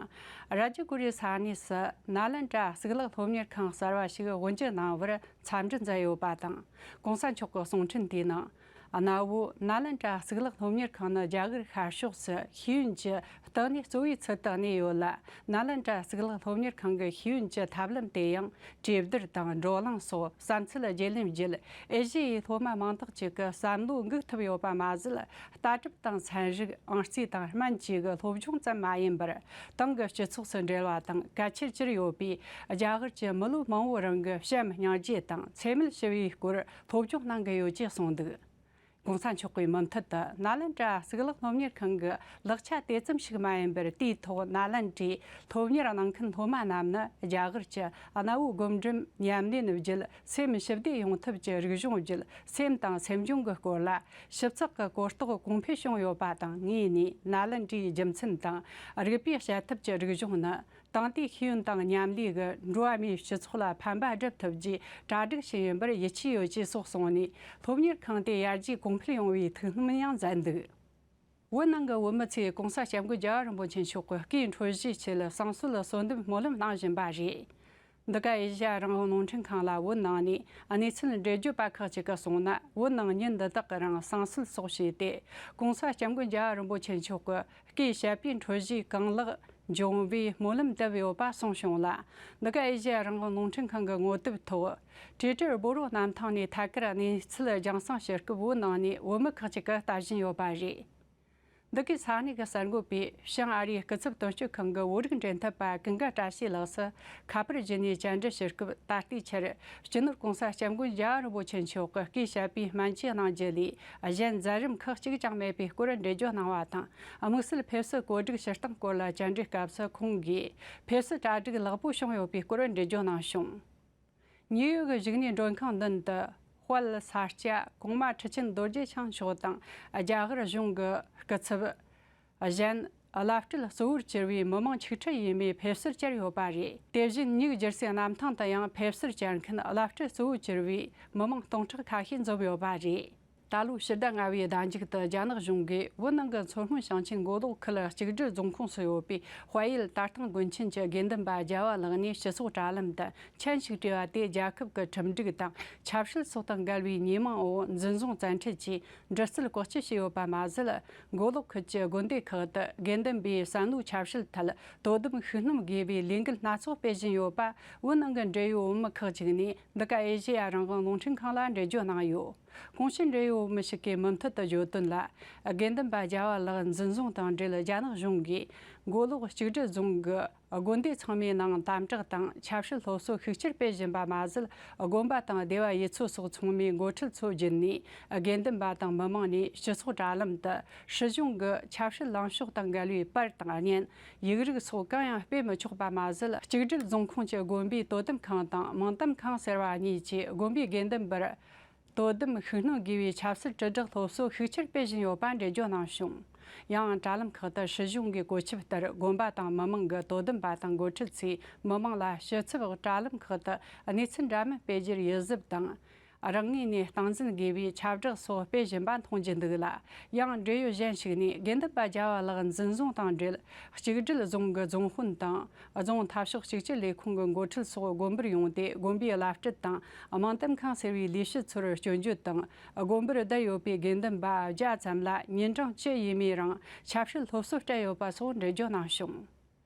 རཱ་ཇ་གོ་རི་ས་གནས་སུ་ནཱ་ལེནྡྲ་གཙུག་ལག་སློབ་གཉེར་ཁང་གསར་བ་ཞིག་དབུ་འབྱེད་གནང་བར་འཚམས་འདྲི་མཛད་ཡོད་པ་དང་། ༸གོང་ས་མཆོག་གི་གསུང་འཕྲིན་དེའི་ནང་། གནའ་བོའི་ནཱ་ལེནྡྲ་གཙུག་ལག་སློབ་གཉེར་ཁང་ནི་རྒྱ་གར་ཤར་ཕྱོགས་སུ་ཤེས་ཡོན་གྱི་བསྟི་གནས་གཙོ་བོའི་ཚུལ་དུ་གནས་ཡོད་ལ། ནཱ་ལེནྡྲ་གཙུག་ལག་སློབ་གཉེར་ཁང་གི་ཤེས་ཡོན་གྱི་ཐབས་ལམ་དེ་ཡང་གྲོས་བསྡུར་དང་བགྲོ་གླེང་སོགས་བསམ་ཚུལ་བརྗེ་ལེན་བརྒྱུད། ཨེ་ཤེ་ཡའི་སློབ་མ་མང་དག་ཅིག་གི་བསམ་བློ་འགུག་ཐུབ་ཡོད་པ་མ་ཟད། ལྟ་གྲུབ་དང་ཚན་རིག་ཨང་རྩིས་དང་སྨན་བཅས་ཀྱི་སློབ་སྦྱོང་ཙམ་མ་ཡིན་པར། ཏང་གི་སྤྱི་ཚོགས་སུ་འབྲེལ་བ་དང་གལ་ཆེར་གྱུར་ཡོད་པས། རྒྱ་གར་གྱི་མི་ལོ་མང་བོའི་རིང་གི་བྱམས་སྙིང་རྗེ་དང་འཚེ་མེད་ཞི་བའི་སྐོར་སློབ་སྦྱོང་གནང་གི་ཡོད་ཅེས་གསུངས་འདུག། ༸གོང་ས་མཆོག་གིས་མུ་མཐུད་དུ་ནཱ་ལེནྡྲ་གཙུག་ལག་སློབ་གཉེར་ཁང་གི་ལེགས་ཆ་དེ་ཙམ་ཞིག་མ་ཡིན་པར། དེའི་ཐོག་ནཱ་ལེནྡྲའི་སློབ་གཉེར་གནང་མཁན་སློབ་མ་རྣམས་ནི་རྒྱ་གར་གྱི་གནའ་བོའི་སྒོམ་སྒྲུབ་ཉམས་ལེན་བརྒྱུད་སེམས་ཞི་བདེ་ཡོང་ཐབས་ཀྱི་རིག་གཞུང་བརྒྱུད། སེམས་དང་སེམས་བྱུང་གི་སྐོར་ལ་ཞིབ་ཚགས་ཀྱི་གོ་རྟོགས་གོང་འཕེལ་བྱུང་ཡོད་པ་དང་། ངོས་ནས་ནཱ་ལེནྡྲའི་རྒྱུ་མཚན་དང་རིག་པའི་བྱ་ཐབས་ཀྱི་རིག་གཞུང་ནི། དེང་དུས་ཤེས་ཡོན་དང་མཉམ་ལས་ཀྱིས་འགྲོ་བ་མིའི་སྤྱི་ཚོགས་ལ་ཕན་པ་སྒྲུབ་ཐུབ་རྒྱུའི་གྲ་སྒྲིག་བྱས་ཡོད་པར་ཡིད་ཆེས་ཡོད་ཅེས་སོགས་གསུངས་ནས། སློབ་གཉེར་ཁང་དེ་ཡར་རྒྱས་གོང་འཕེལ་ཡོང་བའི་ཐུགས་སྨོན་ཡང་མཛད་འདུག། བོད་ནང་གི་བོད་མི་ཚོས་༸གོང་ས་༸སྐྱབས་མགོན་རྒྱལ་བ་རིན་པོ་ཆེ་མཆོག་གི་སྐུའི་འཕྲོད་བཞེས་ཆེད་བསང་གསོལ་གསོལ་འདེབས་སྨོན་ལམ་གནང་བཞིན་པ་རེད། འདི་ག་ཨེ་ཤེ་ཡ་རང་དབང་རླུང་འཕྲིན་ཁང་ལ་བོད་ནང་ནས་གནས་ཚུལ་འགྲེལ་བརྗོད་པ་ཁག་ཅིག་གིས་གསུངས་ན། བོད་ནང་ཉིན་འདི་དག་གི་རིང་བསང་གསོལ་སོགས་བྱས་ཏེ། ༸གོང་ས་༸སྐྱབས་མགོན་རྒྱལ་བ་རིན་པོ་ཆེ་མཆོག་གི་སྐུའི་བཤད་པའི་འཕྲོད་བཞེས་གང་ལེགས་འབྱུང་བའི་སྨོན་ལམ་འདེབས་ཡོད་པ་གསུངས་བྱུང་ལ། འདི་ག་ཨེ་ཤེ་ཡ་རང་དབང་རླུང་འཕྲིན་ཁང་གི་ངོ་དེབ་ཐོག་ཊུའི་ཊར་སྦོ་རོ་གནམ་ཐང་ནས་ཐད་ཀར་གནས་ཚུལ་རྒྱང་སྲིང་བྱེད་སྐབས། བོད་ནང་ནས་བོད་མི་ཁག་ཅིག་གིས་ལྟ་བཞིན་ཡོད་པ་རེད། འདི་གའི་ས་གནས་ཀྱི་གསར་འགོད་པས་བྱང་ཨ་རིའི་སྐུ་ཚབ་དོན་གཅོད་ཁང་གི་བོད་རིགས་འབྲེལ་མཐུད་པ་ཀུན་དགའ་བཀྲ་ཤིས་ལགས་སུ་ཁ་པར་བརྒྱུད་ནས་བཅར་འདྲི་བྱེད་སྐབས། ད་ལྟའི་ཆར་སྤྱི་ནོར་༸གོང་ས་༸སྐྱབས་མགོན་རྒྱལ་བ་རིན་པོ་ཆེ་མཆོག་གི་སྐུའི་བཤད་པའི་སྨན་བཅོས་གནང་རྒྱུ་ལས་གཞན་མཛད་རིམ་ཁག་གཅིག་ཀྱང་མེད་པའི་སྐོར་འགྲེལ་བརྗོད་གནང་བ་དང་། དམིགས་བསལ་ཕེབས་བསུ་གོ་སྒྲིག་ཞུ་སྟངས་སྐོར་ལ་བཅར་འདྲིའི་སྐབས་སུ། ཁོང་གིས་ཕེབས་བསུ་གྲ་སྒྲིག་ལེགས་པོ་བྱུང་ཡོད་པའི་སྐོར་འགྲེལ་བརྗོད་གནང་བྱུང་། ཉིའུ་ཡོག་གཞུག་ནས་མགྲོན་ཁང་མདུན་དུ་དཔལ་ས་སྐྱ་གོང་མ་ཁྲི་ཆེན་རྡོ་རྗེ་འཆང་མཆོག་དང་། རྒྱ་གར་གཞུང་གི་སྐུ་ཚབ་གཞན། བླ་སྤྲུལ་གཙོ་བོར་གྱུར་བའི་མི་མང་ཆིག་ཁྲི་ཡས་མས་ཕེབས་བསུར་བཅར་ཡོད་པ་རེད། དེ་བཞིན་ཉིའུ་ཇར་སི་གནམ་ཐང་དུ་ཡང་ཕེབས་བསུར་བཅར་མཁན་བླ་སྤྲུལ་གཙོ་བོར་གྱུར་བའི་མི་མང་སྟོང་ཕྲག་ཁ་ཤས་འཛོམས་ཡོད་པ་རེད། ད་ལོའི་ཕྱི་ཟླ་ལྔ་བའི་ཟླ་མཇུག་ཏུ་རྒྱ་ནག་གཞུང་གིས་བོད་ནང་གི་མཚོ་སྔོན་ཞིང་ཆེན་མགོ་ལོག་ཁུལ་གཅིག་སྒྲིལ་རྫོང་ཁོངས་སུ་ཡོད་པའི་དཔལ་ཡུལ་དར་ཐང་དགོན་ཆེན་གྱི་དགེ་འདུན་པ་བརྒྱ་པ་ལག་ནས་སྤྱི་ཚོགས་དྲ་ལམ་དུ་མཆན་ཞིག་བྲིས་པ་དེ། རྒྱལ་ཁབ་ཀྱི་ཁྲིམས་སྒྲིག་དང་ཆབ་སྲིད་སོགས་དང་འགལ་བའི་ཉེས་མིང་འོག་འཛིན་བཟུང་བཙན་ཁྲིད་ཀྱིས་འདྲི་རྩད་བཀག་སྐྱིལ་བྱས་ཡོད་པ་མ་ཟད། མགོ་ལོག་ཁུལ་གྱི་དགོན་སྡེ་ཁག་ཏུ་དགེ་འདུན་པའི་བསམ་བློའི་ཆབ་སྲིད་ཐད་དོ་དམ་ཤུགས་སྣོན་དགོས་པའི་ལས་འགུལ་སྣ་ཚོགས་སྤེལ་བཞིན་ཡོད་པ། བོད་ནང་གི་འབྲེལ་ཡོད་བོད་མི་ཁག་ཅིག་ནས་འདི་ག་ཨེ་ཤེ་ཡ་རང་དབང་རླུང་འཕྲིན་ཁང་ལ་འགྲེལ་བརྗོད་གནང་ཡོད། གོང་ཞུས་འབྲེལ་ཡོད་མི་ཞིག་གིས་མུ་མཐུད་དུ་བརྗོད་དོན་ལ། དགེ་འདུན་པ་རྒྱལ་བ་ལགས་འཛིན་བཟུང་དང་འབྲེལ་རྒྱ་ནག་གཞུང་གིས་མགོ་ལོག་གཅིག་སྒྲིལ་རྫོང་གི་དགོན་སྡེ་ཚང་མའི་ནང་དམ་དྲག་དང་ཆབ་སྲིད་སློབ་གསོ་ཤུགས་ཆེར་སྤེལ་བཞིན་པ་མ་ཟད། དགོན་པ་དང་སྡེ་བ་ཡུལ་ཚོ་སོགས་ཚང་མའི་འགོ་ཁྲིད་ཚོ་བརྒྱུད་ནས། དགེ་འདུན་པ་དང་མི་མང་ནས་སྤྱི་ཚོགས་དྲ་ལམ་དུ་སྲིད་གཞུང་གི་ཆབ་སྲིད་ལངས་ཕྱོགས་དང་འགལ་བའི་པར་དང་བརྙན། ཡིག་རིགས་སོགས་གང་ཡང་སྤེལ་མི་ཆོག་པ་མ་ཟད། གཅིག་སྒྲིལ་རྫོང་ཁོངས་ཀྱི་དགོན་པའི་དོ་དམ་ཁང་དང་མིང་གཏམ་ཁང་ཟེར་བ་གཉིས་ཀྱིས་དགོན་པའི་དགེ་འདུན་པར་དོ་དམ་ཤུགས་སྣོན་དགོས་པའི་ཆབ་སྲིད་དྲིལ་བསྒྲགས་སློབ་གསོ་ཤུགས་ཆེར་སྤེལ་བཞིན་ཡོད་པ་འགྲེལ་བརྗོད་གནང་བྱུང་། ཡང་དྲ་ལམ་ཁག་ཏུ་སྲིད་གཞུང་གི་བཀོད་ཁྱབ་ལྟར་དགོན་པ་དང་མི་མང་གི་དོ་དམ་པ་དང་འགོ་ཁྲིད་ཚོས་མི་མང་ལ་ཕྱི་ཚབ་འོག་དྲ་ལམ་ཁག་ཏུ་གནས་ཚུལ་འདྲ་མིན་སྤེལ་རྒྱུར་ཡིད་གཟབ་དང་། རང་ངོས་ནས་སྟངས་འཛིན་དགོས་པའི་ཁྱབ་བསྒྲགས་སོགས་སྤེལ་བཞིན་པ་མཐོང་རྒྱུ་འདུག་ལ། ཡང་འབྲེལ་ཡོད་གཞན་ཞིག་ནས་དགེ་འདུན་པ་རྒྱལ་བ་ལགས་འཛིན་བཟུང་དང་འབྲེལ། གཅིག་སྒྲིལ་རྫོང་གི་རྫོང་དཔོན་དང་། རྫོང་འཐབ་ཕྱོགས་གཅིག་གྱུར་ལས་ཁུངས་ཀྱི་འགོ་ཁྲིད་སོགས་དགོན་པར་ཡོང་སྟེ། དགོན་པའི་བླ་སྤྲུལ་དང་། དམངས་དོན་ཁང་ཟེར་བའི་ལས་བྱེད་ཚོར་སྐྱོན་བརྗོད་དང་། དགོན་པར་བསྡད་ཡོད་པའི་དགེ་འདུན་པ་བརྒྱ་ཙམ་ལ་ཉིན་གྲངས་བཅུ་ཡས་མས་རིང་ཆབ་སྲིད་སློབ་གསོ་སྤྲད་ཡོད་པ་སོགས་འགྲེལ་བརྗོད་གནང་བྱུང་།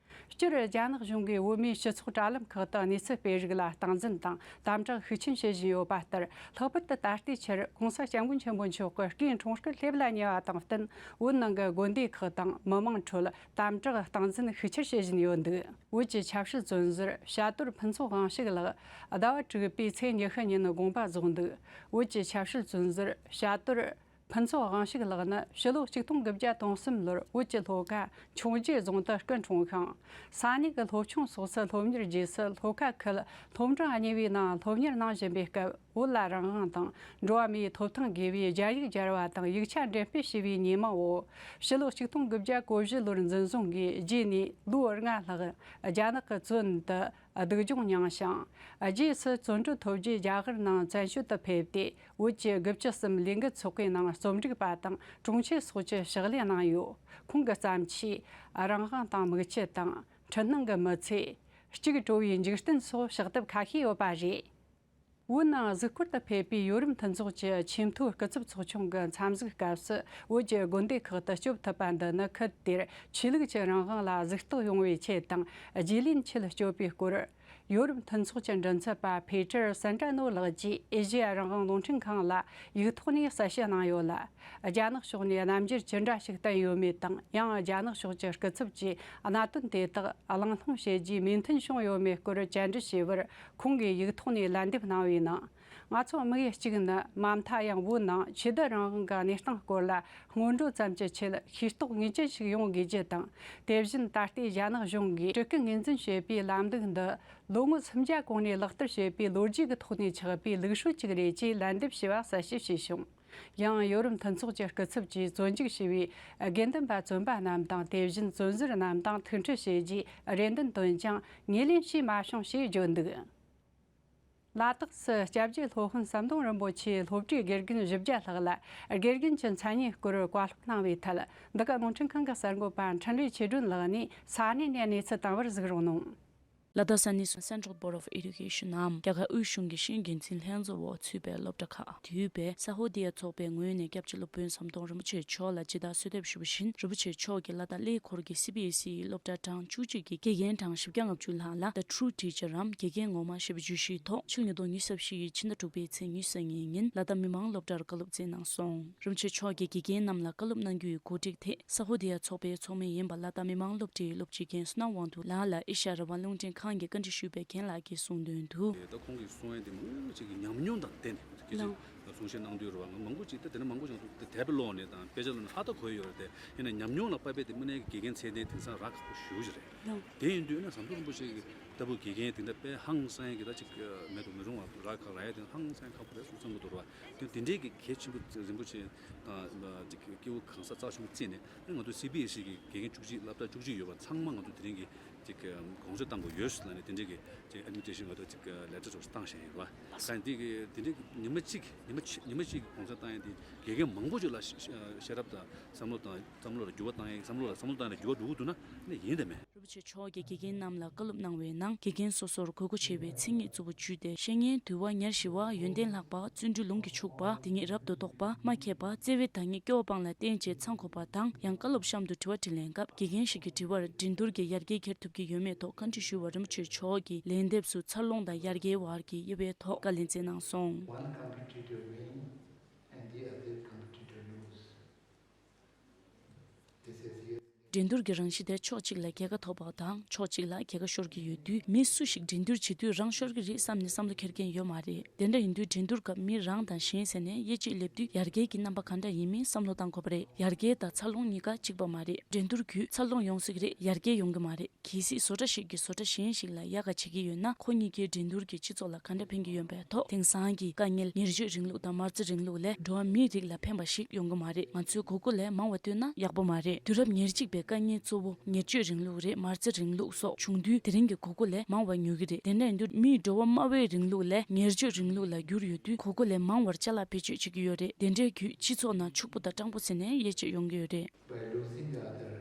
སྤྱིར་རྒྱ་ནག་གཞུང་གིས་བོད་མིའི་སྤྱི་ཚོགས་དྲ་ལམ་ཁག་ཏུ་གནས་ཚུལ་སྤེལ་རིགས་ལ་སྟངས་འཛིན་དང་དམ་དྲག་ཤུགས་ཆེན་བྱེད་བཞིན་ཡོད་པ་ལྟར། ལྷག་པར་དུ་ད་ལྟའི་ཆར་༸གོང་ས་༸སྐྱབས་མགོན་ཆེན་པོ་མཆོག་གི་སྐུའི་འཁྲུངས་སྐར་སླེབས་ལ་ཉེ་བ་དང་བསྟུན། བོད་ནང་གི་དགོན་སྡེ་ཁག་དང་མི་མང་ཁྲོད་དམ་དྲག་སྟངས་འཛིན་ཤུགས་ཆེར་བྱེད་བཞིན་ཡོད་འདུག་བོད་ཀྱི་ཆབ་སྲིད་བཙོན་ཟུར་བྱ་དོར་ཕུན་ཚོགས་དབང་ཕྱུག་ལགས་ཟླ་བ་དྲུག་པའི་ཚེས་ཉི་ཤུ་ཉིན་དགོངས་པ་རྫོགས་འདུག་བོད་ཀྱི་ཆབ་སྲིད་བཙོན་ཟུར་བྱ་དོར་ཕུན་ཚོགས་དབང་ཕྱུག་ལགས་ནི་ཕྱི་ལོ་ཆིག་སྟོང་དགུ་བརྒྱ་དོན་གསུམ་ལོར་བོད་ཀྱི་ལྷོ་ཁ་འཕྱོངས་རྒྱས་རྫོང་དུ་སྐུ་འཁྲུངས་ཤིང་། ས་གནས་ཀྱི་སློབ་ཆུང་སོགས་སུ་སློབ་གཉེར་རྗེས་སུ། ལྷོ་ཁ་ཁུལ་སློབ་འབྲིང་གཉིས་པའི་ནང་སློབ་གཉེར་གནང་བཞིན་པའི་སྐབས། བོད་ལ་རང་དབང་དང་འགྲོ་བ་མིའི་ཐོབ་ཐང་དགོས་པའི་རྒྱ་ཡིག་སྦྱར་བ་དང་ཡིག་ཆ་འགྲེམས་སྤེལ་བྱས་པའི་ཉེས་མིང་འོག་ཕྱི་ལོ་ཆིག་སྟོང་དགུ་བརྒྱ་གོ་བཞི་ལོར་འཛིན་བཟུང་གིས། རྗེས་ནས་ལོ་ལྔ་ལྷག་རྒྱ་ནག་གི་བཙོན་དུ་སྡུག་སྦྱོང་མྱངས་ཤིང་། རྗེས་སུ་བཙོན་གྲོལ་ཐོབ་རྗེས་རྒྱ་གར་ནང་བཙན་བྱོལ་དུ་ཕེབས་ཏེ། བོད་ཀྱི་དགུ་བཅུ་གསུམ་ལས་འགུལ་ཚོགས་པའི་ནང་རྩོམ་སྒྲིག་པ་དང་དྲུང་ཆེ་སོགས་ཀྱི་ཕྱག་ལས་གནང་ཡོད། ཁོང་གི་བརྩམས་ཆོས། རང་དབང་དང་མིག་ཆུ་དང་། འཕྲུལ་སྣང་གི་མི་ཚེ། གཅིག་གྲོལ་བའི་འཇིག་རྟེན་སོགས་ཕྱག་དེབ་ཁ་ཤས་ཡོད་པ་རེད། བོད་ནང་གཟིགས་སྐོར་དུ་ཕེབས་པའི་ཡོ་རོབ་མཐུན་ཚོགས་ཀྱི་ཆེས་མཐོའི་སྐུ་ཚབ་ཚོགས་ཆུང་གི་འཚམས་གཟིགས་སྐབས་སུ། བོད་ཀྱི་དགོན་སྡེ་ཁག་ཏུ་སྐྱོབ་ཐུབ་པ་འདི་ནི་ཁུལ་དེར་ཆོས་ལུགས་ཀྱི་རང་དབང་ལ་གཟིགས་རྟོག་ཡོང་བའི་ཆེད་དང་། རྒྱུས་ལོན་ཆེད་སྐྱོབ་པའི་སྐོར། ཡོ་རོབ་མཐུན་ཚོགས་ཀྱི་མགྲིན་ཚབ་པ་ཕེ་ཏྲར་སན་ཏྲ་ནོ་ལགས་ཀྱིས་ཨེ་ཤེ་ཡ་རང་དབང་རླུང་འཕྲིན་ཁང་ལ་ཡིག་ཐོག་ནས་གསལ་བཤད་གནང་ཡོད་ལ། རྒྱ་ནག་ཕྱོགས་ནས་རྣམ་འགྱུར་ཅི་འདྲ་ཞིག་བསྟན་ཡོད་མེད་དང་། ཡང་རྒྱ་ནག་ཕྱོགས་ཀྱི་སྐུ་ཚབ་ཀྱིས་གནད་དོན་དེ་དག་གླེང་སློང་བྱས་རྗེས་མོས་མཐུན་བྱུང་ཡོད་མེད་སྐོར་བཅར་འདྲི་བྱས་པར། ཁོང་གིས་ཡིག་ཐོག་ནས་ལན་འདེབས་གནང་བའི་ནང་། ང་ཚོ་དམིགས་ཡུལ་གཅིག་ནི། མ་མཐའ་ཡང་བོད་ནང་ཆོས་དད་རང་དབང་གི་གནས་སྟངས་སྐོར་ལ་སྔོན་འགྲོ་ཙམ་གྱི་ཆེད་ཤེས་རྟོགས་ངེས་ཅན་ཞིག་ཡོང་དགོས་རྒྱུ་དང་། དེ་བཞིན་ད་ལྟའི་རྒྱ་ནག་གཞུང་གིས་སྤྲུལ་སྐུ་ངོས་འཛིན་བྱེད་པའི་ལམ་ལུགས་འདི། ལོ་ངོ་སུམ་བརྒྱ་གོང་ནས་ལག་བསྟར་བྱེད་པའི་ལོ་རྒྱུས་ཀྱི་ཐོག་ནས་ཆགས་པའི་ལུགས་སྲོལ་ཅིག་རེད་ཅེས་ལན་འདེབས་ཞུ་བ་གསལ་བཤད་བྱས་བྱུང་། ཡང་ཡོ་རོབ་མཐུན་ཚོགས་ཀྱི་སྐུ་ཚབ་ཀྱིས་བཙོན་འཇུག་བྱས་པའི་དགེ་འདུན་པ་བཙོན་པ་རྣམས་དང་། དེ་བཞིན་བཙོན་ཟུར་རྣམས་དང་ཐུག་འཕྲད་བྱས་རྗེས་རེ་འདུན་བཏོན་ཀྱང་ངོས་ལེན་བྱས་མ་བྱུང་ཞེས་བརྗོད་འདུག་ལ་དྭགས་སུ་སྐྱབས་རྗེ་སློབ་དཔོན་ཟམ་གདོང་རིན་པོ་ཆེའི་སློབ་གྲྭའི་དགེ་རྒན་བཞི་བརྒྱ་ལྷག་ལ་དགེ་རྒན་གྱི་མཚན་སྙན་སྐོར་བཀའ་སློབ་གནང་བའི་ཐད། འདི་ག་རླུང་འཕྲིན་ཁང་གི་གསར་འགོད་པ་འཕྲིན་ལས་ཆོས་སྒྲོན་ལགས་ནས་ས་གནས་ནས་གནས་ཚུལ་བཏང་བར་གཟིགས་རོགས་གནང་། ལ་དྭགས་ས་གནས་སུ་Central Board of Education ནམ་རྒྱ་གར་དབུས་གཞུང་གི་ཤེས་ཡོན་འགན་འཛིན་ལྷན་ཚོགས་འོག་ཚུད་པའི་སློབ་གྲྭ་ཁག་དེའུ་བས་ས་ཧོ་དི་ཡ་ཚོགས་པའི་ངོས་ནས་སྐྱབས་རྗེ་སློབ་དཔོན་ཟམ་གདོང་རིན་པོ་ཆེ་མཆོག་ལ་ཇི་ལྟར་གསོལ་འདེབས་ཞུ་བ་བཞིན། རིན་པོ་ཆེ་མཆོག་གིས་ལ་དྭགས་གླེ་འཁོར་གྱི་སི་བི་ཨེ་སི་སློབ་གྲྭ་གྲངས་བཅུ་གཅིག་གི་དགེ་རྒན་གྲངས་བཞི་བརྒྱ་ལྔ་བཅུ་ལྷག་ལ་The True Teacher རམ་དགེ་རྒན་ངོ་མ་ཞེས་པའི་བརྗོད་གཞིའི་ཐོག་ཕྱི་ལོ་ཉིས་སྟོང་ཉི་ཤུ་རྩ་བཞི་ཡི་ཕྱི་ཟླ་དྲུག་པའི་ཚེས་ཉི་ཤུ་རྩ་གཉིས་ཉིན་ལ་དྭགས་མི་དམངས་སློབ་གྲྭར་བཀའ་སློབ་སྩལ་གནང་སོང་། རིན་པོ་ཆེ་མཆོག་གིས་དགེ་རྒན་རྣམས་ལ་བཀའ་སློབ་གནང་རྒྱུ་ཡི་གོ་སྒྲིག་ཐད་ས་ཧོ་དི་ཡ་ཚོགས་པའི་ཚོགས་མི་ཡིན་པ་ལ་དྭགས་མི་དམངས་སློབ་གྲྭའི་སློབ་སྤྱི་རྒན་བསོད་ནམས་དབང་འདུས་ལགས་ལ་ཨེ་ཤ་ཡ་རང་དབང་རླུང་འཕྲིན་ཁང་གིས་བཀའ་འདྲི་ཞུས་པའི་རྒན་ལགས་ཀྱིས་གསུངས་དོན་དུ། ད་ཁོང་གིས་གསུང་ཡ་དེ་མང་པོ་ཅིག་གི་ཉམས་མྱོང་དང་བསྟུན་ནས་སྐད་ཆ་གསུང་བཤད་གནང་དུས་རེད་བ། ང་མང་པོ་ཅིག་ད་དེ་ནས་མང་པོ་ཅིག་ང་ཚོ་དེབ་ཀློག་ནས་དང་དཔེ་ཆ་ཀློག་ནས་ཧ་ད་གོ་ཡོད་རེད་དེ། ཡིན་ན་ཉམས་མྱོང་ལ་དཔག་པའི་དེ་དངོས་གནས་ཀྱི་དགེ་རྒན་ཚད་ལྡན་དེང་སང་རག་ཁག་པོ་ཞེ་པོ་ཅིག་རེད། དེ་ཡིན་དུས་ན་ཟམ་གདོང་རིན་པོ་ཆེ་གི་ལྟ་བུ་དགེ་རྒན་དེ་འདྲ་དཔེ་ཧང་སང་གི་ད་ཅིག་མེད་དུ་མི་རུང་བ་རག་ཁག་རག་ཡ་དེ་ཧང་སང་ཁག་པོ་རེད་གསུང་བསམ་གི་འདུག་ར་བ། དེ་དེ་འདྲའི་གི་གལ་ཆེན་པོ་རིན་པོ་ཆེ་དང་ཅིག་སྐྱེ་བོ་གང་ཟག་རྩ་ཆེན་པོ་བརྩིས་ནས་ང་ཚོ་སི་བི་ཨེ་སི་གི་དགེ་རྒན་བཅུ་གཅིག་སློབ་གྲྭ་བཅུ་གཅིག་ཡོད་པ་ཚང་མ་ང་ཚོ་དེ་རིང་གི་ཅིག་དགོངས་ཚུལ་བཏང་དགོས་ཡོད་ལ་ནི་དེ་འདྲའི་གི་ཅིག་ཨེ་ཌི་མི་ནི་སི་ཊྲེ་ཤན་ང་ཚོ་ཅིག་ལེ་ཊར་ཚོ་བཏང་བཞིན་ཡོད་ར། ད་འདི་གི་དེ་འདྲའི་ཉི་མ་གཅིག་ཉི་མ་གཅིག་ཉི་མ་གཅིག་གི་དགོངས་ཚུལ་བཏང་ཡ་དེ་དགེ་རྒན་མང་པོ་ཅིག་ལ་ཤེས་རབ་དང་བསམ་བློ་དང་བསམ་བློ་ལ་འགྱུར་བ་བཏང་ཡ་བསམ་བློ་ལ་བསམ་བློ་བཏང་ཡ་ལ་འགྱུར་བ་འགྲོ་གི་འདུག་ན་ནི་ཡིན་དེ་མེད། རིན་པོ་ཆེ་མཆོག་གིས་དགེ་རྒན་རྣམས་ལ་བཀའ་སློབ་གནང་བའི་ནང་དགེ་རྒན་སོ་སོར་དགོས་མཁོ་ཆེ་བའི་མཚན་ཉིད་གཙོ་བོ་བརྒྱུད་དེ། བཤེས་གཉེན། འདུལ་བ། ཉེར་ཞི་བ། ཡོན་ཏན་ལྷག་པ། བརྩོན་འགྲུས། ལུང་གིས་ཕྱུག་པ། སྡིག་ཉེས་རབ་ཏུ་བཟློག་པ། སྨྲ་མཁས་པ། བརྩེ་བའི་བདག་ཉིད། སྐྱོ་བ་སྤངས་ལ་བརྟེན་བྱས་ཚང་དགོས་པ་དང་། ཡང་བཀའ་སློབ་གཤམ་དུ་དྲི་བ་དྲིས་ལན་སྐབས་དགེ་རྒན་ཞིག་གིས་དྲི་བར་འགྲན་བསྡུར་གྱི་ཡར་རྒྱས་འཁྱེར་ཐུབ་ཀྱི་ཡོད་མེད་ཐོག་བཀའ་འདྲི་ཞུ་བར་རིན་པོ་ཆེ་མཆོག་གིས་ལན་འདེབས་སུ་འཚར་ལོངས་དང་ཡར་རྒྱས་བར་གྱི་དབྱེ་བའི་ཐོག་བཀའ་ལན་སྩལ་གནང་སོང་། One competitive win. འགྲན་བསྡུར་གྱི་རང་བཞིན་དེ་ཕྱོགས་གཅིག་ལ་རྒྱལ་ཁ་ཐོབ་པ་དང་ཕྱོགས་གཅིག་ལ་རྒྱལ་ཁ་ཤོར་གྱི་ཡོད་དུས། མི་སུ་ཞིག་འགྲན་བསྡུར་བྱེད་དུས་རང་ཤོར་གྱི་རེད་བསམ་ནས་བསམ་བློ་འཁྱེར་མཁན་ཡོད་མ་རེད། དེ་འདྲ་ཡིན་དུས་འགྲན་བསྡུར་སྐབས་མི་རང་དང་གཞན་ཟེར་ནས་དབྱེ་དཔྱད་སླེབས་དུས། ཡར་རྒྱས་ཀྱི་རྣམ་པ་ག་འདྲ་ཡིན་མིན་བསམ་བློ་བཏང་དགོས་པ་རེད། ཡར་རྒྱས་དང་འཚར་ལོངས་གཉིས་ཀ་གཅིག་པ་མ་རེད། འགྲན་བསྡུར་བརྒྱུད་འཚར་ལོངས་ཡོང་སྲིད་ཀྱི་རེད། ཡར་རྒྱས་ཡོང་གི་མ་རེད། གལ་སྲིད་བཟོ་གྲྭ་ཞིག་གིས་བཟོ་གྲྭ་གཞན་ཞིག་ལ་དབྱར་ཁ་བྱེད་ཀྱི་ཡོད་ན། ཁོ་གཉིས་ཀའི་འགྲན་བསྡུར་གྱིས་སྤྱི་ཚོགས་ལ་ག་འདྲ་ཕན་གྱི་ཡོད་པའི་ཐོག་དེང་སང་གི་དཀའ་ངལ་ཉེར་སྤྱོད་རིང་ལུགས་དང་མ་རྩའི་རིང་ལུགས་ལས་འགྲོ་བ་མིའི་རིགས་ལ་ཕན་པ་ཞིག་ཡོང་གི་མ་རེད། ང་ཚོས་དགོས་མཁོ་ལས་མང་བ་བཏོན་ན་ཡག་པོ་མ་རེད། དུས་རབས་ཉེར་གཅིག་པའི་དཀའ་ངལ་གཙོ་བོ་ཉེར་སྤྱོད་རིང་ལུགས་རེད། མ་རྩའི་རིང་ལུགས་སོགས་བྱུང་དུས་དེ་རིང་གི་དགོས་མཁོ་ལས་མང་བ་ཉོ་གི་རེད། དེ་འདྲ་ཡིན་དུས་མིའི་འགྲོ་བ་དམའ་བའི་རིང་ལུགས་ལས་ཉེར་སྤྱོད་རིང་ལུགས་ལ་བསྒྱུར་ཡོད་དུས། དགོས་མཁོ་ལས་མང་བར་ཅ་ལག་བེད་སྤྱོད་བྱེད་ཀྱི་ཡོད་རེད། དེ་འདྲའི་བརྒྱུད་སྤྱི་ཚོགས་ནང་ཕྱུག་པོ་དང་སྤྲང་པོ་ཟེར་ནས་དབྱེ་དཔྱད་ཡོང་གི་ཡོད་རེད། By losing the other,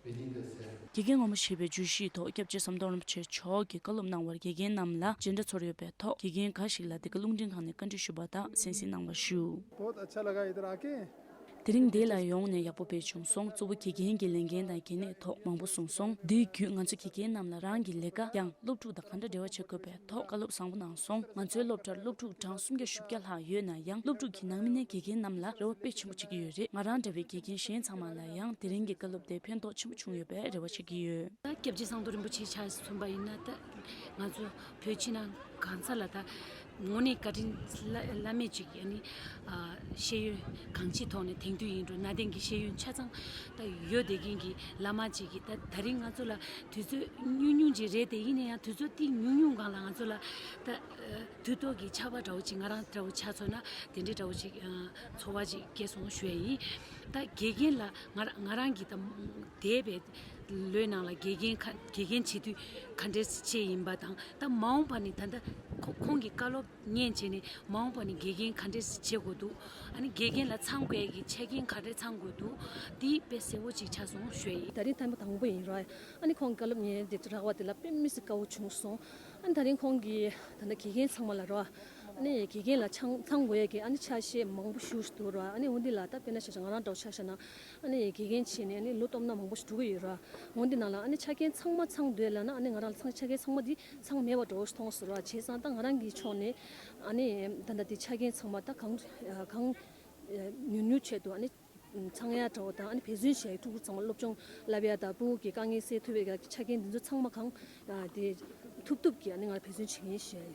winning the self. དགེ་རྒན་ངོ་མ་ཞེས་པའི་བརྗོད་གཞིའི་ཐོག་སྐྱབས་རྗེ་ཟམ་གདོང་རིན་པོ་ཆེ་མཆོག་གིས་བཀའ་སློབ་གནང་བར་དགེ་རྒན་རྣམས་ལ་མཇལ་འཕྲད་ཚོར་ཡོད་པའི་ཐོག་དགེ་རྒན་འགའ་ཞིག་ལ་འདི་ག་རླུང་འཕྲིན་ཁང་ནས་བཀའ་འདྲི་ཞུས་པ་དང་གསན་གཟིགས་གནང་བ་ཞུ། बहुत अच्छा लगा इधर आके। དེ་རིང་འདི་ལ་ཡོང་ནས་ཡག་པོ་དཔེ་བྱུང་སོང་། གཙོ་བོ་དགེ་རྒན་གྱི་ལས་འགན་དང་གལ་གནད་ཐོག་མང་པོ་གསུངས་སོང་། འདིའི་བརྒྱུད་ང་ཚོ་དགེ་རྒན་རྣམས་ལ་རང་གི་ལས་ཀ་ཡང་སློབ་ཕྲུག་དང་ག་འདྲ་འབྲེལ་བ་བྱེད་དགོས་པའི་ཐོག་བཀའ་སློབ་བཟང་པོ་གནང་སོང་། ང་ཚོའི་སློབ་གྲྭར་སློབ་ཕྲུག་གྲངས་སུམ་བརྒྱ་བཞི་བརྒྱ་ལྷག་ཡོད་ན་ཡང་། སློབ་ཕྲུག་གི་ནང་མི་ནས་དགེ་རྒན་རྣམས་ལ་རེ་བ་དཔེ་ཆེན་པོ་བྱེད་ཀྱི་ཡོད་རེད། ང་རང་འདྲ་བའི་དགེ་རྒན་གཞན་ཚང་མ་ལ་ཡང་དེ་རིང་གི་བཀའ་སློབ་དེ་ཕན་ཐོགས་ཆེན་པོ་བྱུང་ཡོད་པའི་རེ་བ་བྱེད་ཀྱི་ཡོད། ད་སྐྱབས་རྗེ་ཟམ་གདོང་རིན་པོ་ཆེའི་ཆ་མཚོན་པ་ཡིན་ན། ད་ང་ཚོ་བོད་ཕྱི་ནང་གང་ས་ལ་ད་དངོས་གནས་བཀའ་དྲིན་བླ་བླ་མེད་ཅིག་ཨ་ནི་ཨ་ཤེས་ཡོན་གང་ཅིའི་ཐོག་ནས་དེང་དུས་ཡིན་འགྲོ་གནའ་དེང་གི་ཤེས་ཡོན་ཆ་ཚང་ད་ཡོད་བསྡད་མཁན་གྱི་བླ་མ་ཅིག་གིས། ད་ད་རིང་ང་ཚོ་ལ་དུས་ཚོད་ཉུང་ཉུང་ཅིག་རེད་དེ། ཡིན་ན་ཡང་དུས་ཚོད་དེ་ཉུང་ཉུང་སྒང་ལ་ང་ཚོ་ལ་ད་ཨ་དུས་ཐོག་གི་ཆར་པ་འདྲ་བོ་ཅིག་ང་རང་འདྲ་བོ་ཆ་མཚོན་ན་དེ་འདྲའི་འདྲ་བོ་ཅིག་ཨ་ཚོར་བ་ཅིག་སྐྱེས་སོང་ཞུ་ཡ་ཡིན། ད་དགེ་རྒན་ལ་ང་ར་ང་རང་གི་ད་འདས་པའི་ལོའི་ནང་ལ་དགེ་རྒན་ཁ་དགེ་རྒན་བྱེད་དུས་ག་འདྲས་བྱས་ཡིན་པ་དང་། ད་མ་འོངས་པ་ནི་ད་ལྟ་ཁོ་ཁོང་གི་བཀའ་སློབ་ཉན་བྱས་ནས་མ་འོངས་པ་ནི་དགེ་རྒན་ག་འདྲས་བྱེད་དགོས་འདུག་ཨ་ནི་དགེ་རྒན་ལ་ཚང་དགོས་ཀྱི་ཆ་རྐྱེན་ག་འདྲས་ཚང་དགོས་འདུག་འདི་དཔེ་གསལ་བོ་ཅིག་ཆགས་སོང་ཞུ་ཡ་ཡིན། ད་རིང་ཐེངས་མ་དང་པོ་ཡིན་ར། ཨ་ནི་ཁོང་གི་བཀའ་སློབ་ཉན་དེ་རག་པ་དེ་ལ་དཔེ་མི་སྲིད་དགའ་བོ་བྱུང་སོང་། ཨ་ནི་ད་རིང་ཁོང་གིས་ད་ལྟ་དགེ་རྒན་ཚང་མ་ལ་ར། ཨ་ནི་དགེ་རྒན་ལ་ཚང་ཚང་དགོས་ཡ་གི་ཨ་ནི་ཆ་ཤས་མང་པོ་ཞིག་འདུག་ར། ཨ་ནི་འོ་འདི་ལ་ད་དཔེར་ན་ཆ་བཞག་ང་རང་འདྲ་བོ་ཆ་བཞག་ན། ཨ་ནི་དགེ་རྒན་བྱས་ནས་ཨ་ནི་ལོ་སྟོང་ཕྲག་མང་པོ་ཞིག་འགྲོ་གི་ཡོད་ར། འོ་འདི་ནང་ལ་ཨ་ནི་ཆ་རྐྱེན་ཚང་མ་ཚང་འདོད་ལབ་ན། ཨ་ནི་ང་རང་ལ་ཚང་ཆ་རྐྱེན་ཚང་མ་འདི་ཚང་མེད་པ་འདྲ་བོ་ཞིག་མཐོང་སོང་ར། བྱས་ཙང་ད་ང་རང་གི་ཕྱོགས་ནས་ཨ་ནི་ད་ལྟ་འདི་ཆ་རྐྱེན་ཚང་མ་ད་གང་གང་ཉུང་ཉུང་ཆེད་དུ་ཨ་ནི་ཚང་ཡ་འདྲ་བོ་དང་། ཨ་ནི་འབད་བརྩོན་བྱས། ཕྲུ་གུ་ཚང་མ་སློབ་སྦྱོང་བསླབ་ཡ་དང་། ཕྲུ་གུ་གི་དཀའ་ངལ་སེལ་ཐུབ་པའི་ཆ་རྐྱེན་འདི་ཚོ་ཚང་མ་གང་དེ་ཐུབ་ཐུབ་ཀྱིས་ཨ་ནི་ང་འབད་བརྩོན་བྱེད་ངེས་ཞེས།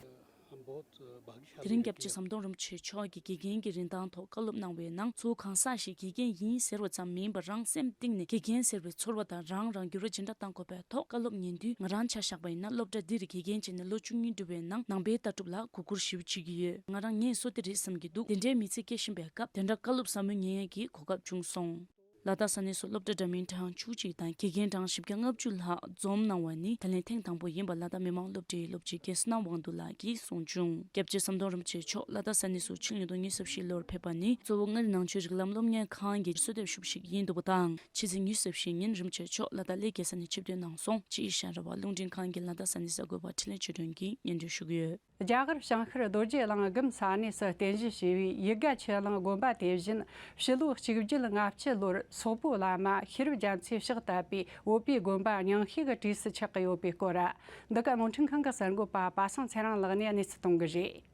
དེ་རིང་སྐྱབས་རྗེ་ཟམ་གདོང་རིན་པོ་ཆེ་མཆོག་གིས་དགེ་རྒན་གྱི་རིན་ཐང་ཐོག་བཀའ་སློབ་གནང་བའི་ནང་། གཙོ་བོ་གང་ཟག་ཞིག་དགེ་རྒན་ཡིན་ཟེར་བ་ཙམ་མིན་པར་རང་སེམས་གཏིང་ནས་དགེ་རྒན་ཟེར་བའི་ཚོར་བ་དང་རང་རང་འགྱུར་བ་ཇི་འདྲ་གཏང་དགོས་པའི་ཐོག་བཀའ་སློབ་ཉན་དུས། ང་རང་ཆ་བཞག་པ་ཡིན་ན་སློབ་གྲྭ་འདིར་དགེ་རྒན་བྱས་ནས་ལོ་བཅུ་གཉིས་འགྲོ་བའི་ནང་། ནང་པའི་ལྟ་གྲུབ་ལ་གུས་བཀུར་ཞེ་པོ་བྱེད་ཀྱི་ཡོད། ང་རང་ངས་བསོད་བདེ་རེད་བསམ་གྱི་འདུག་དེ་འདྲའི་མི་ཚེ་སྐྱེལ་བཞིན་པའི་སྐབས་དེ་འདྲ་བཀའ་སློབ་ཟབ་མོ་ཉན་ཡས་ཀྱི་གོ་སྐབས་བྱུང་སོང་། ལ་དྭགས་ས་གནས་སུ་སློབ་གྲྭ་འདྲ་མིན་གྲངས་བཅུ་གཅིག་དང་དགེ་རྒན་གྲངས་བཞི་བརྒྱ་ལྔ་བཅུ་ལྷག་འཛོམས་གནང་བ་ནི་ད་ལན་ཐེངས་དང་པོ་ཡིན་པ་ལ་དྭགས་མི་དམངས་སློབ་གྲྭའི་སློབ་སྤྱི་རྒན་བསོད་ནམས་དབང་འདུས་ལགས་ཀྱིས་གསུངས་བྱུང་། སྐྱབས་རྗེ་ཟམ་གདོང་རིན་པོ་ཆེ་མཆོག་ལ་དྭགས་ས་གནས་སུ་ཕྱི་ལོ་ཉིས་སྟོང་ཉི་ཤུ་རྩ་བཞི་ལོར་ཕེབས་པ་ནི། གཙོ་བོ་མངའ་རིས་ནང་ཆོས་རིགས་ལམ་སློབ་གཉེར་ཁང་གི་གསོལ་འདེབས་ཞུ་བ་ཞིག་ཡིན་འདུག་པ་དང་། ཕྱི་ཚེས་ཉི་ཤུ་རྩ་བཞི་ཉིན་རིན་པོ་ཆེ་མཆོག་ལ་དྭགས་གླེ་རྒྱལ་ས་ནས་ཆིབས་བསྒྱུར་གནང་སོང་། ཅི་ཨི་ཤན་ར་བ་རླུང་འཕྲིན་ཁང་གི་ལ་དྭགས་ས་གནས་གསར་འགོད་པ་འཕྲིན་ལས་ཆོས་སྒྲོན་གྱིས་སྙན་སྒྲོན་ཞུ་གི་ཡོད། རྒྱ་གར་བྱང་ཤར་རྡོ་རྗེ་གླིང་དགུན་ས་གནས་སུ་རྟེན་གཞི་བྱས་པའི་ཡིད་དགའ་ཆོས་གླིང་དགོན་པ་དེ་བཞིན་ཕྱི་ལོ་གཅིག་བརྒྱད་ལྔ་བཅུ་ལོར་སོག་པོ་བླ་མ་ཤེས་རབ་རྒྱ་མཚོས་ཕྱག་བཏབ་པའི་བོད་པའི་དགོན་པ་རྙིང་ཤོས་ཀྱི་གྲས་སུ་ཆགས་ཀྱི་ཡོད་པའི་སྐོར། འདི་ག་རླུང་འཕྲིན་ཁང་གི་གསར་འགོད་པ་པ་སངས་ཚེ་རིང་ལགས་ནས་གནས་ཚུལ་གཏོང་གི་རེད།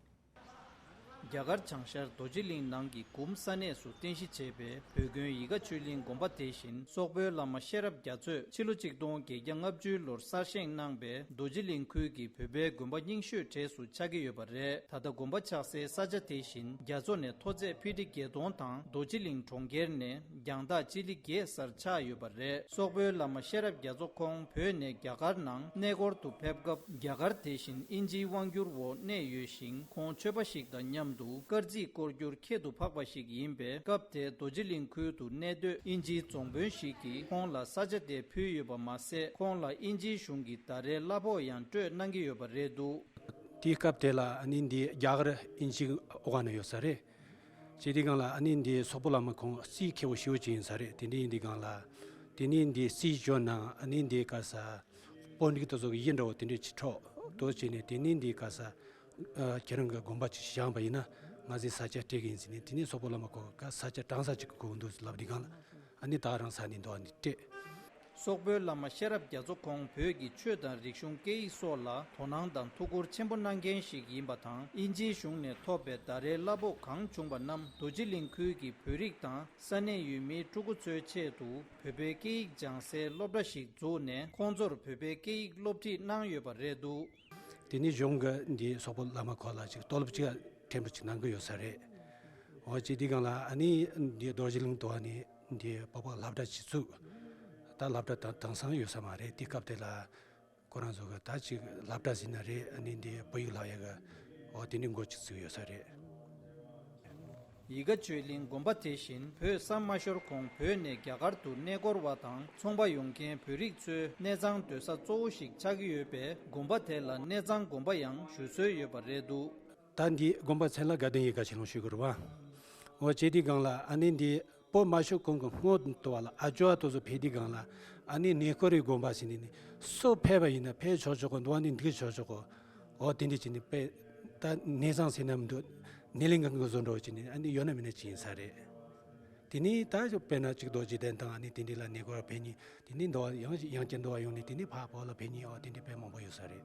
རྒྱ་གར་བྱང་ཤར་རྡོ་རྗེ་གླིང་ནང་གི་གུམ་ས་གནས་སུ་རྟེན་གཞི་བྱས་པའི་བོད་དགོན་ཡིད་དགའ་ཆོས་གླིང་དགོན་པ་དེ་བཞིན་སོག་པོའི་བླ་མ་ཤེས་རབ་རྒྱ་མཚོས་ཕྱི་ལོ་གཅིག་སྟོང་བརྒྱད་བརྒྱ་ལྔ་བཅུ་ལོར་གསར་བཞེངས་གནང་པའི་རྡོ་རྗེ་གླིང་ཁུལ་གྱི་བོད་པའི་དགོན་པ་རྙིང་ཤོས་གྲས་སུ་ཆགས་ཀྱི་ཡོད་པ་རེད། ད་ལྟ་དགོན་པ་ཆགས་སའི་ས་ཆ་དེ་བཞིན་རྒྱ་མཚོ་ནས་མཐོ་ཚད་ཕི་ཊི་བརྒྱད་སྟོང་དང་རྡོ་རྗེ་གླིང་གྲོང་ཁྱེར་ནས་རྒྱང་ཐག་སྤྱི་ལེ་བརྒྱད་སར་ཆགས་ཡོད་པ་རེད། སོག་པོའི་བླ་མ་ཤེས་རབ་རྒྱ་མཚོ་ཁོང་བོད་ནས་རྒྱ་གར་ནང་གནས་སྐོར་དུ་ཕེབས་སྐབས། རྒྱ་གར་དེ་བཞིན་དབྱིན་ཇིའི་དབང་བསྒྱུར་འོག་གནས་ཡོད་ཞིང་། ཁོང་ཆོས་པ་ཞིག་དང་མཉམ་དུ་སྐར་རྩིས་སྐོར་རྒྱུར་ཁྱད་དུ་འཕགས་པ་ཞིག་ཡིན་པས། སྐབས་དེར་རྡོ་རྗེ་གླིང་ཁུལ་དུ་གནས་སྡོད་དབྱིན་ཇིའི་རྫོང་དཔོན་ཞིག་གིས་ཁོང་ལ་ས་ཆ་དེ་ཕུལ་ཡོད་པ་མ་ཟད། ཁོང་ལ་དབྱིན་ཇིའི་གཞུང་གིས་ཟླ་རེའི་གླ་ཕོགས་ཡང་སྤྲོད་གནང་གི་ཡོད་པ་རེད་འདུག་དེའི་སྐབས་དེ་ལ་ཨ་ནི་འདི་རྒྱ་གར་དབྱིན་ཇིའི་འོག་ནས་ཡོད་ས་རེད། བྱས་དུས་སྒང་ལ་ཨ་ནི་འདི་སོག་པོ་བླ་མ་ཁོང་རྩིས་མཁས་པོ་ཞེ་པོ་ཅིག་ཡིན་ས་རེད། དེ་འདྲ་ཡིན་དུས་སྒང་ལ། དེ་ནས་འདི་རྩིས་འཇོག་ནང་ཨ་ནི་འདི་ག་ས་དཔོན་རིགས་དེ་ཚོ་གི་ཡིག་འདྲ་བོ་དེ་འདྲ་ཅིག་འཕྲོག་འདུག་བྱས་ནས། དེ་ནས་འདི་ག་ས་ཨ་ཁྱེད་རང་གི་དགོན་པ་ཅིག་བཞེངས་པ་ཡིན་ན་ང་ཚོའི་ས་ཆ་སྤྲད་ཀྱི་ཡིན་ཟེར་ནས། དེ་ནས་སོག་པོ་བླ་མ་ཁོ་ག་ས་ཆ་གྲངས་ས་ཅིག་གི་དགོས་འདུག་ལབ་དུས་སྒང་ལ། ཨ་ནི་ད་རང་ས་ནས་འདུག་ཨ་ནི་སྤྲད། སོག་པོའི་བླ་མ་ཤེས་རབ་རྒྱ་མཚོ་ཁོང་བོད་ཀྱི་ཆོས་དང་རིག་གཞུང་སྐད་ཡིག་སོགས་ལ་དོ་སྣང་དང་ཐུགས་ཁུར་ཆེན་པོ་གནང་མཁན་ཞིག་ཡིན་པ་དང་། དབྱིན་ཇིའི་གཞུང་ནས་ཐོབ་པའི་ཟླ་རེའི་གླ་ཕོགས་གང་བྱུང་བ་རྣམས་རྡོ་རྗེ་གླིང་ཁུལ་གྱི་བོད་རིགས་དང་ས་གནས་ཡུལ་མིའི་ཕྲུ་གུ་ཚོའི་ཆེད་དུ་བོད་པའི་སྐད་ཡིག་སྦྱང་སའི་སློབ་གྲྭ་ཞིག་བཙུགས་ནས། ཁོང་ཚོར་བོད་པའི་སྐད་ཡིག་སློབ་ཁྲིད་གནང་ཡོད་པ་རེད་འདུག་དེ་ནས་གཞུང་གི་འདི་སོག་པོ་བླ་མ་ཁོ་ལ་ཅིག་ལྟོ་སློབ་ཅིག་ཕྲན་བུ་ཅིག་གནང་གི་ཡོད་ས་རེད། འོ་ཅེ་དེ་སྒང་ལ་ཨ་ནི་འདི་རྡོ་རྗེ་གླིང་དུ་ཨ་ནི་འདི་བོད་པ་སློབ་གྲྭ་ཅིག་བཙུགས། ད་སློབ་གྲྭ་དང་དེང་སང་ཡོད་ས་མ་རེད། དེ་སྐབས་དེ་ལ་ཁོ་རང་ཚོ་གི་ད་ཅིག་སློབ་གྲྭ་ཟེར་ན་རེད། ཨ་ནི་འདི་བོད་ཡིག་སློབ་ཡ་གི་འོ་དེ་ནི་འགོ་ཅིག་བཙུགས་ཡོད་ས་རེད། ཡིད་དགའ་ཆོས་གླིང་དགོན་པ་དེ་བཞིན་བོད་ས་མ་ཤོར་གོང་བོད་ནས་རྒྱ་གར་དུ་གནས་སྐོར་བ་དང་ཚོང་པ་ཡོང་མཁན་བོད་རིགས་ཚོའི་གནས་ཚང་སྡོད་ས་གཙོ་བོ་ཞིག་ཆགས་ཀྱི་ཡོད་པས། དགོན་པ་དེ་ལ་གནས་ཚང་དགོན་པ་ཡང་ཞུ་སྲོལ་ཡོད་པ་རེད་འདུག་ད་འདི་དགོན་པ་མཚན་ལ་དགའ་ལྡན་ཡིད་དགའ་ཆོས་གླིང་ཞུ་དགོས་རེད་བ། འོ་བྱས་དེ་སྒང་ལ་ཨ་ནི་འདི་བོད་མ་ཤོར་གོང་གི་སྔོན་དུ་བ་ལ་ཨ་ཅོ་ཨ་ཏོ་ཚོ་ཕེབས་དེ་སྒང་ལ་ཨ་ནི་གནས་སྐོར་རི་དགོན་པ་ཟེར་ནས་ནི་སུ་ཕེབས་པ་ཡིན་ན་ཕེབས་ཆོག་ཆོག་གོ། འདུག་ཨ་ནི་འདུག་ཆོག་ཆོག་གོ། འོ་དེ་འདྲ་བྱས་ནས་དཔེ་ད་གནས་ཚང་ཟེར་ན་མི་འདུག་གནས་ལི་འགག་གི་བཟོ་འདྲ་བྱས་ནས་ཨ་ནི་ཡོད་ན་མེད་ན་ཅིག་ཡིན་ས་རེད། དེ་ནས་ད་དཔེར་ན་ཅིག་རྡོ་རྗེ་གདན་དང་ཨ་ནི་དེ་འདྲ་ལ་གནས་སྐོར་ཕེབས་མཁན། དེ་ནས་འདུག་ཡང་ཡང་བསྐྱར་འདུག་ཡོང་ནས་དེ་ནས་ཕར་བོད་ལ་ཕེབས་མཁན། འོ་དེ་འདྲ་དཔེ་མང་པོ་ཡོད་ས་རེད།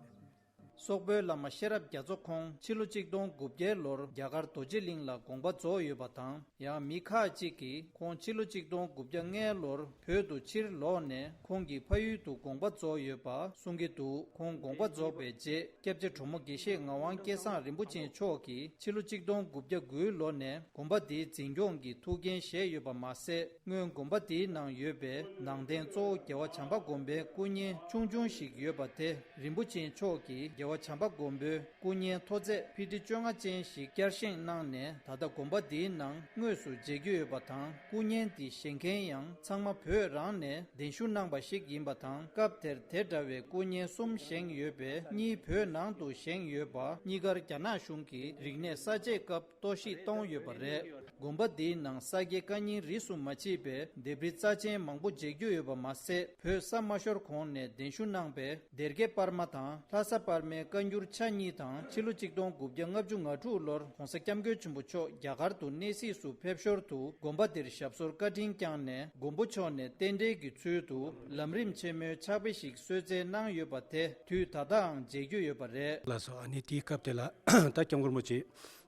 སོག་པོའི་བླ་མ་ཤེས་རབ་རྒྱ་མཚོ་ཁོང་ཕྱི་ལོ་གཅིག་སྟོང་དགུ་བརྒྱའི་ལོར་རྒྱ་གར་རྡོ་རྗེ་གླིང་ལ་དགོངས་པ་རྫོགས་ཡོད་པ་དང་། ཡང་མི་ཁག་ཅིག་གིས་ཁོང་ཕྱི་ལོ་གཅིག་སྟོང་དགུ་བརྒྱ་ལྔའི་ལོར་བོད་དུ་ཕྱིར་ལོག་ནས་ཁོང་གི་ཕ་ཡུལ་དུ་དགོངས་པ་རྫོགས་ཡོད་པ་གསུང་གི་འདུག་ཁོང་དགོངས་པ་རྫོགས་པའི་རྗེས་སྐྱབས་རྗེ་གྲོགས་མོ་དགེ་བཤེས་ངག་དབང་སྐལ་བཟང་རིན་པོ་ཆེ་མཆོག་གིས་ཕྱི་ལོ་གཅིག་སྟོང་དགུ་བརྒྱ་དགུའི་ལོ་ནས་དགོན་པ་འདིའི་འཛིན་སྐྱོང་གི་ཐུགས་འགན་བཞེས་ཡོད་པ་མ་ཟད། སྔོན་དགོན་པ་འདིའི་ནང་ཡོད་པའི་ནང་རྟེན་གཙོ་བོ་རྒྱལ་བ་བྱམས་པ་མགོན་པོའི་སྐུ་བརྙན་ཆུང་ཆུང་ཞིག་ཡོད་པ་དེ། རིན་པོ་ཆེ་མཆོག་གིས་རྒྱལ་བ་བྱམས་པ་མགོན་པོའི་སྐུ་བརྙན་མཐོ་ཚད་ཕི་ཊི་བཅོ་ལྔ་ཅན་ཞིག་བསྐྱར་བཞེངས་གནང་ནས། ད་ལྟ་དགོན་པ་འདིའི་ནང་དངོས་སུ་མཇལ་རྒྱུ་ཡོད་པ་དང་། སྐུ་བརྙན་འདི་བཞེངས་མཁན་ཡང་ཚང་མ་བོད་རང་ནས་གདན་ཞུ་གནང་པ་ཞིག་ཡིན་པ་དང་། སྐབས་དེར་དེ་འདྲ་བའི་སྐུ་བརྙན་གསུམ་བཞེངས་ཡོད་པའི་གཉིས་བོད་ནང་དུ་བཞེངས་ཡོད་པ། གཉིས་ཀར་རྒྱ་ནག་གཞུང་གིས་རིག་གནས་གསར་བརྗེའི་སྐབས་གཏོར་བཤིག་གཏོང་ཡོད་པ་རེད། དགོན་པ་འདིའི་ནང་ས་དགེ་བཀའ་རྙིང་རིས་སུ་མ་ཆད་པའི་ལྡེབས་རིས་རྩ་ཆེན་མང་པོ་མཇལ་རྒྱུ་ཡོད་པ་མ་ཟད། བོད་ས་མ་ཤོར་གོང་ནས་གདན་ཞུ་གནང་པའི་སྡེ་དགེ་པར་མ་དང་ལྷ་ས་པར་མའི་བཀའ་འགྱུར་ཆ་གཉིས་དང་། ཕྱི་ལོ་གཅིག་སྟོང་དགུ་བརྒྱ་ལྔ་བཅུ་ང་དྲུག་ལོར་༸གོང་ས་༸སྐྱབས་མགོན་ཆེན་པོ་མཆོག་རྒྱ་གར་དུ་གནས་གཟིགས་སུ་ཕེབས་ཞོར་དུ་དགོན་པ་འདིར་ཞབས་སོར་བཀའ་དྲིན་བསྐྱངས་ནས། མགོན་པོ་མཆོག་ནས་རྟེན་འབྲེལ་གྱི་ཚུལ་དུ་ལམ་རིམ་ཆེན་མོའི་ཕྱག་དཔེ་ཞིག་གསོལ་སྩལ་གནང་ཡོད་པ་དེ་དུས་ད་ལྟའང་མཇལ་རྒྱུ་ཡོད་པ་རེད། ལགས་སོ། ཨ་ནི་དེའི་སྐབས་དེ་ལ་ད་༸སྐྱབས་མགོན་རིན་པོ་ཆེ་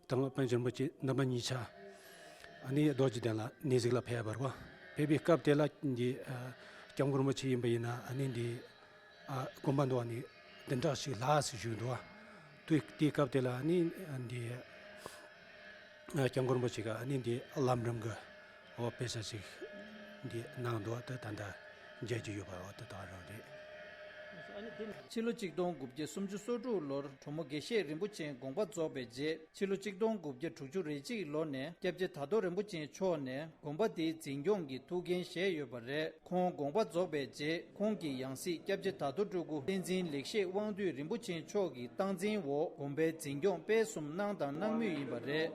དང་པཎ་ཆེན་རིན་པོ་ཆེ་རྣམ་པ་གཉིས་ཆ་ཨ་ནི་རྡོ་རྗེ་གདན་ལ་གནས་གཟིགས་ལ་ཕེབས་པ་རེད་བ། ཕེབས་པའི་སྐབས་དེ་ལ་འདི་ཨ་༸སྐྱབས་མགོན་རིན་པོ་ཆེ་ཡིན་པ་ཡིན་ན་ཨ་ནི་འདི་ཨ་དགོན་པ་འདུག་ཨ་ནི་བདུན་ཕྲག་ཞིག་ལྷག་ཙམ་བཞུགས་འདུག་བ། དུས་དེའི་སྐབས་དེ་ལ་ཨ་ནི་འདི་ཨ་༸སྐྱབས་མགོན་རིན་པོ་ཆེ་ག་ཨ་ནི་འདི་ལམ་རིམ་གི་འོ་དཔེ་ཆ་ཞིག་འདི་གནང་འདུག་ད་ད་ལྟ་མཇལ་རྒྱུ་ཡོད་པ་འོ་ད་ད་རང་རེད། ཕྱི་ལོ་གཅིག་སྟོང་དགུ་བརྒྱ་སུམ་ཅུ་སོ་དྲུག་ལོར་གྲོགས་མོ་དགེ་བཤེས་རིན་པོ་ཆེ་དགོངས་པ་རྫོགས་པའི་རྗེས། ཕྱི་ལོ་གཅིག་སྟོང་དགུ་བརྒྱ་དྲུག་ཅུ་རེ་གཅིག་ལོ་ནས་སྐྱབས་རྗེ་དར་རྡོ་རིན་པོ་ཆེ་མཆོག་ནས་དགོན་པ་འདིའི་འཛིན་སྐྱོང་གི་ཐུགས་འགན་བཞེས་ཡོད་པ་རེད། ཁོང་དགོངས་པ་རྫོགས་པའི་རྗེས། ཁོང་གི་ཡང་སྲིད་སྐྱབས་རྗེ་དར་རྡོ་སྤྲུལ་སྐུ་བསྟན་འཛིན་ལེགས་བཤད་དབང་འདུས་རིན་པོ་ཆེ་མཆོག་གི་སྟངས་འཛིན་འོག་དགོན་པའི་འཛིན་སྐྱོང་སྤེལ་གསུམ་གནང་དང་གནང་མུས་ཡིན་པ་རེད།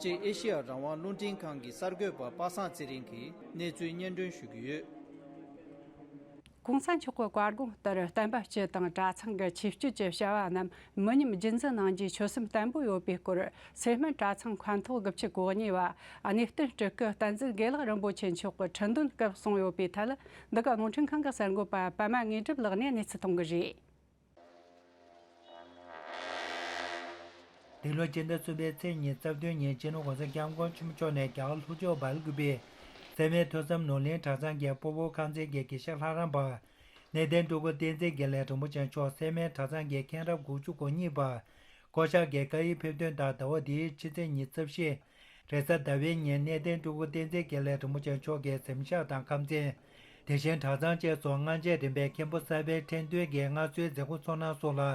ཅེས་ཨེ་ཤེ་ཡ་རང་དབང་རླུང་འཕྲིན་ཁང་གི་གསར་འགོད་པ་པ་སངས་ཚེ་རིང་གིས་གནས་ཚུལ་སྙན་སྒྲོན་ཞུ་གི་ཡོད། གོང་ས་མཆོག་གི་བཀའ་དགོངས་ལྟར། བསྟན་པ་སྤྱི་དང་གྲྭ་ཚང་གི་ཆོས་སྤྱོད་ཀྱི་བྱ་བ་རྣམས་མི་ཉམས་རྒྱུན་འཛིན་གནང་རྒྱུའི་ཆོད་སེམས་བརྟན་པོ་ཡོད་པའི་སྐོར། སེར་སྨད་གྲྭ་ཚང་མཁན་ཐོག་དགུ་བཅུ་གོ་གཉིས་པ་གནས་བརྟན་སྤྲུལ་སྐུ་བསྟན་འཛིན་དགེ་ལེགས་རིན་པོ་ཆེ་མཆོག་གི་ཁྲི་འདོན་སྐབས་གསུངས་ཡོད་པའི་ཐད། འདི་ག་རླུང་འཕྲིན་ཁང་གི་གསར་འགོད་པ་པད་མ་དངོས་གྲུབ་ལགས་ནས་གནས་ཚུལ་གཏོང་གི་རེད། འདི་ལོ་སྤྱི་ཟླ་གསུམ་པའི་ཚེས་ཉི་ཤུ་རྩ་བདུན་ཉིན་སྤྱི་ནོར་༸གོང་ས་༸སྐྱབས་མགོན་ཆེན་པོ་མཆོག་ནས་རྒྱ་གར་ལྷོ་ཕྱོགས་སྦེལ་ཀོབ་པའི་སེར་སྨད་ཐོས་བསམ་ནོར་གླིང་གྲྭ་ཚང་གི་སྤོ་བོ་ཁང་ཚན་གྱི་དགེ་བཤེས་ལྷ་རམས་པ་གནས་བརྟན་སྤྲུལ་སྐུ་བསྟན་འཛིན་དགེ་ལེགས་རིན་པོ་ཆེ་མཆོག་སེར་སྨད་གྲྭ་ཚང་གི་མཁན་རབས་དགུ་བཅུ་གོ་གཉིས་པ་བསྐོ་བཞག་གི་བཀའ་ཡིག་ཕེབས་ཐོན་དང་། ཟླ་བ་འདིའི་ཕྱི་ཚེས་ཉི་ཤུ་རྩ་བཞི་རེས་གཟའ་ཟླ་བའི་ཉིན་གནས་བརྟན་སྤྲུལ་སྐུ་བསྟན་འཛིན་དགེ་ལེགས་རིན་པོ་ཆེ་མཆོག་གི་གཟིམ་ཤག་དང་ཁང་ཚན། དེ་བཞིན་གྲྭ་ཚང་བཅས་སུ་སྔ་རྗེས་རིམ་པས་མཁན་པོ་གསར་པའི་ཁྲི་འདོན་གྱི་མངའ་གསོལ་མཛད་སྒོ་ཚོགས་གནང་སོགས་ལ།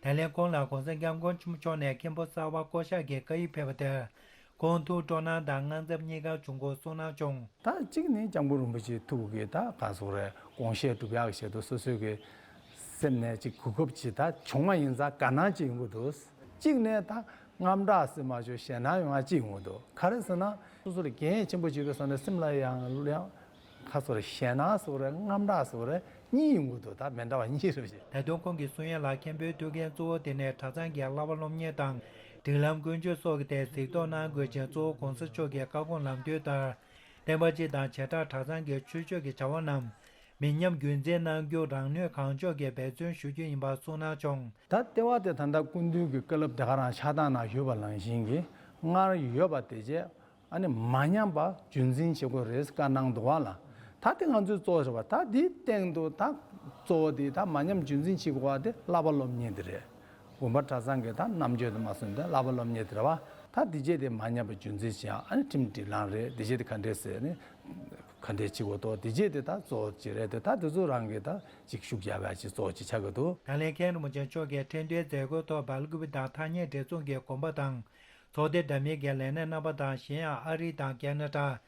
ད་ལན་ཁོང་ལ་༸གོང་ས་༸སྐྱབས་མགོན་ཆེན་པོ་མཆོག་ནས་མཁན་པོ་གསར་པ་བསྐོ་བཞག་གི་བཀའ་ཡིག་ཕེབས་པ་དེར། ཁོང་ཐུགས་སྤྲོ་སྣང་དང་དངངས་འཚབ་གཉིས་ཀ་བྱུང་སྐོར་གསུངས་གནང་བྱུང་། ད་གཅིག་ནི་༸སྐྱབས་མགོན་རིན་པོ་ཆེའི་ཐུགས་ཀྱི་ད་ག་ཟེར་དགོས་རེད། དགོངས་བཞེད་སྒྲུབ་ཡག་གི་ཆེད་དུ་སོ་སོའི་གི་སེམས་ནས་ཅིག་གོ་སྐབས་ཅིག་ད་བྱུང་བ་ཡིན་ཙང་དགའ་སྣང་ཅིག་ཡོང་གི་འདུག་གཅིག་ནས་ད་དངངས་སྐྲག་ཟེར་མ་བྱུང་ཞེད་སྣང་ཡོང་ཡ་ཅིག་ཡོང་གི་འདུག་ག་རེ་ཟེར་ན་སོ་སོ་ལ་འགན་ཆེན་པོ་བྱེད་པའི་ས་ནས་སེམས་ལ་ཡང་ཡང་ཁ་སོར་ཞེད་སྣང་སོགས་རེད། དངངས་སྐྲག་སོགས་རེད། གཉིས་ཡོང་གི་འདུག་ད་མི་འདྲ་བ་གཉིས་རེད་ཞེས། ད་དུང་ཁོང་གིས་གསུང་ཡ་ལ་མཁན་པོའི་ཐུགས་འགན་གཙོ་བོ་དེ་ནི་གྲྭ་ཚང་གི་བསླབ་པ་སློབ་གཉེར་དང་སྒྲིག་ལམ་ཀུན་སྤྱོད་སོགས་ཀྱི་ཐད་གཟིགས་རྟོག་གནང་དགོས་ཅིང་། གཙོ་བོ་༸གོང་ས་མཆོག་གི་བཀའ་དགོངས་ལམ་སྟོན་ལྟར། བསྟན་པ་སྤྱི་དང་བྱེ་བྲག་གྲྭ་ཚང་གི་ཆོས་ཕྱོགས་ཀྱི་བྱ་བ་རྣམས་ མི་ཉམས་རྒྱུན་འཛིན་གནང་རྒྱུར་རང་ནུས་གང་ལྕོགས་ཀྱིས་འབད་བརྩོན་ཞུ་རྒྱུ་ཡིན་པ་གསུངས་གནང་བྱུང་། ད་ལྟེ་བ་དེ་ད་ལྟ་སྐུ་མདུན་གྱི་བཀའ་སློབ་དེ་ག་རང་ཕྱག་དང་ནང་ཡོད་པ་ནང་བཞིན་གྱི་སྔར་ཡོད་པ་དེ་བྱས་ཨ་ནི་མ་ཉམས་པ་རྒྱུན་འཛིན་བྱེད་དགོས་རེད་བཀའ་གནང་འདུག་བ་ལ། ད་དེ་ང་ཚོའི་གཙོ་བོ་རེད་བ། ད་དེའི་སྟེང་དུ་ད་གཙོ་བོ་དེ་ད་མ་ཉམས་རྒྱུན་འཛིན་བྱེད་དགོས་པ་དེ་བསླབ་པ་སློབ་གཉེར་དེ་རེད། དགོན་པ་གྲྭ་ཚང་གི་ད་རྣམ་དཔྱོད་དུ་མ་སོན་ཏེ་བསླབ་པ་སློབ་གཉེར་དེ་རེད་བ། ད་དེ་རྗེས་དེ་མ་ཉམས་པ་རྒྱུན་འཛིན་བྱེད་ཡང་ཨ་ནི་ཁྲིམས་སྒྲིག་ལམ་རེད། དེ་རྗེས་དེ་ག་འདྲས་ཟེར་ནི་ག་འདྲས་བྱེད་དགོས་དོ། དེ་རྗེས་དེ་ད་གཙོ་བོ་ཅིག་རེད་དེ། ད་དེ་ཚོ་རང་གི་ད་ཅིག་ཤུགས་རྒྱབ་ཡ་ཅིག་གཙོ་བོ་ཅིག་ཆགས་ཀྱི་འདུག། ད་ལན་མཁན་རིན་པོ་ཆེ་མཆོག་གིས་ཁྲི་འདོན་མཛད་སྒོའི་ཐོག་སྦེལ་ཀོབ་དང་ཐ་སྙད་འབྲེལ་ཚོགས་ཀྱི་དགོན་པ་དང་ཚོགས་སྡེ་འདྲ་མིན་གྱི་ལས་སྣེ་རྣམ་པ་དང་གཞན་ཡང་ཨ་རི་དང་ཁེ་ན་ཌ།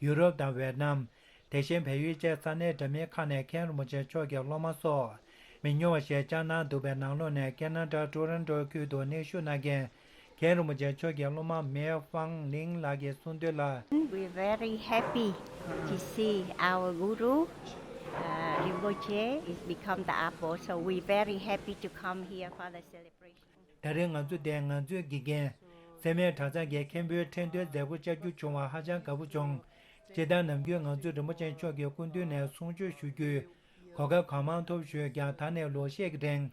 ཡུ་རོབ་དང་ཝེ་ཏི་ནམ། དེ་བཞིན་བལ་ཡུལ་བཅས་ས་གནས་འདྲ་མིན་ཁག་ནས་མཁན་རིན་པོ་ཆེ་མཆོག་གི་སློབ་མ་སོགས་མི་ཉུང་བ་ཞིག་བཅར་གནང་འདུག་པའི་ནང་ལོགས་ནས་ཁེ་ན་ཌ་ཊོ་རོན་ཊོ་ཁུལ་དུ་གནས་བཞུགས་གནང་མཁན་མཁན་རིན་པོ་ཆེ་མཆོག་གི་སློབ་མ་མེ་ཧྥང་ལིང་ལགས་ཀྱིས་གསུངས་དོན་ལ། We're very happy to see our Guru, uh, Rinpoche is become the Apo, so we're very happy to come here for the celebration. ད་རེས་ང་ཚོ་འདིར་ང་ཚོའི་དགེ་རྒན་སེར་སྨད་གྲྭ་ཚང་གི་མཁན་པོའི་ཁྲི་འདོན་མཛད་སྒོ་བཅར་རྒྱུ་བྱུང་བར་ཧ་ཅང་དགའ་པོ་བྱུང་། སྤྱིར་བཏང་ནམ་རྒྱུན་ང་ཚོས་རིན་པོ་ཆེ་མཆོག་གི་སྐུ་མདུན་ནས་གསུང་ཆོས་ཞུ་རྒྱུའི་གོ་སྐབས་གང་མང་ཐོབ་ཞུས་ཀྱང་ད་ནས་ལོ་ཤས་ཀྱི་རིང་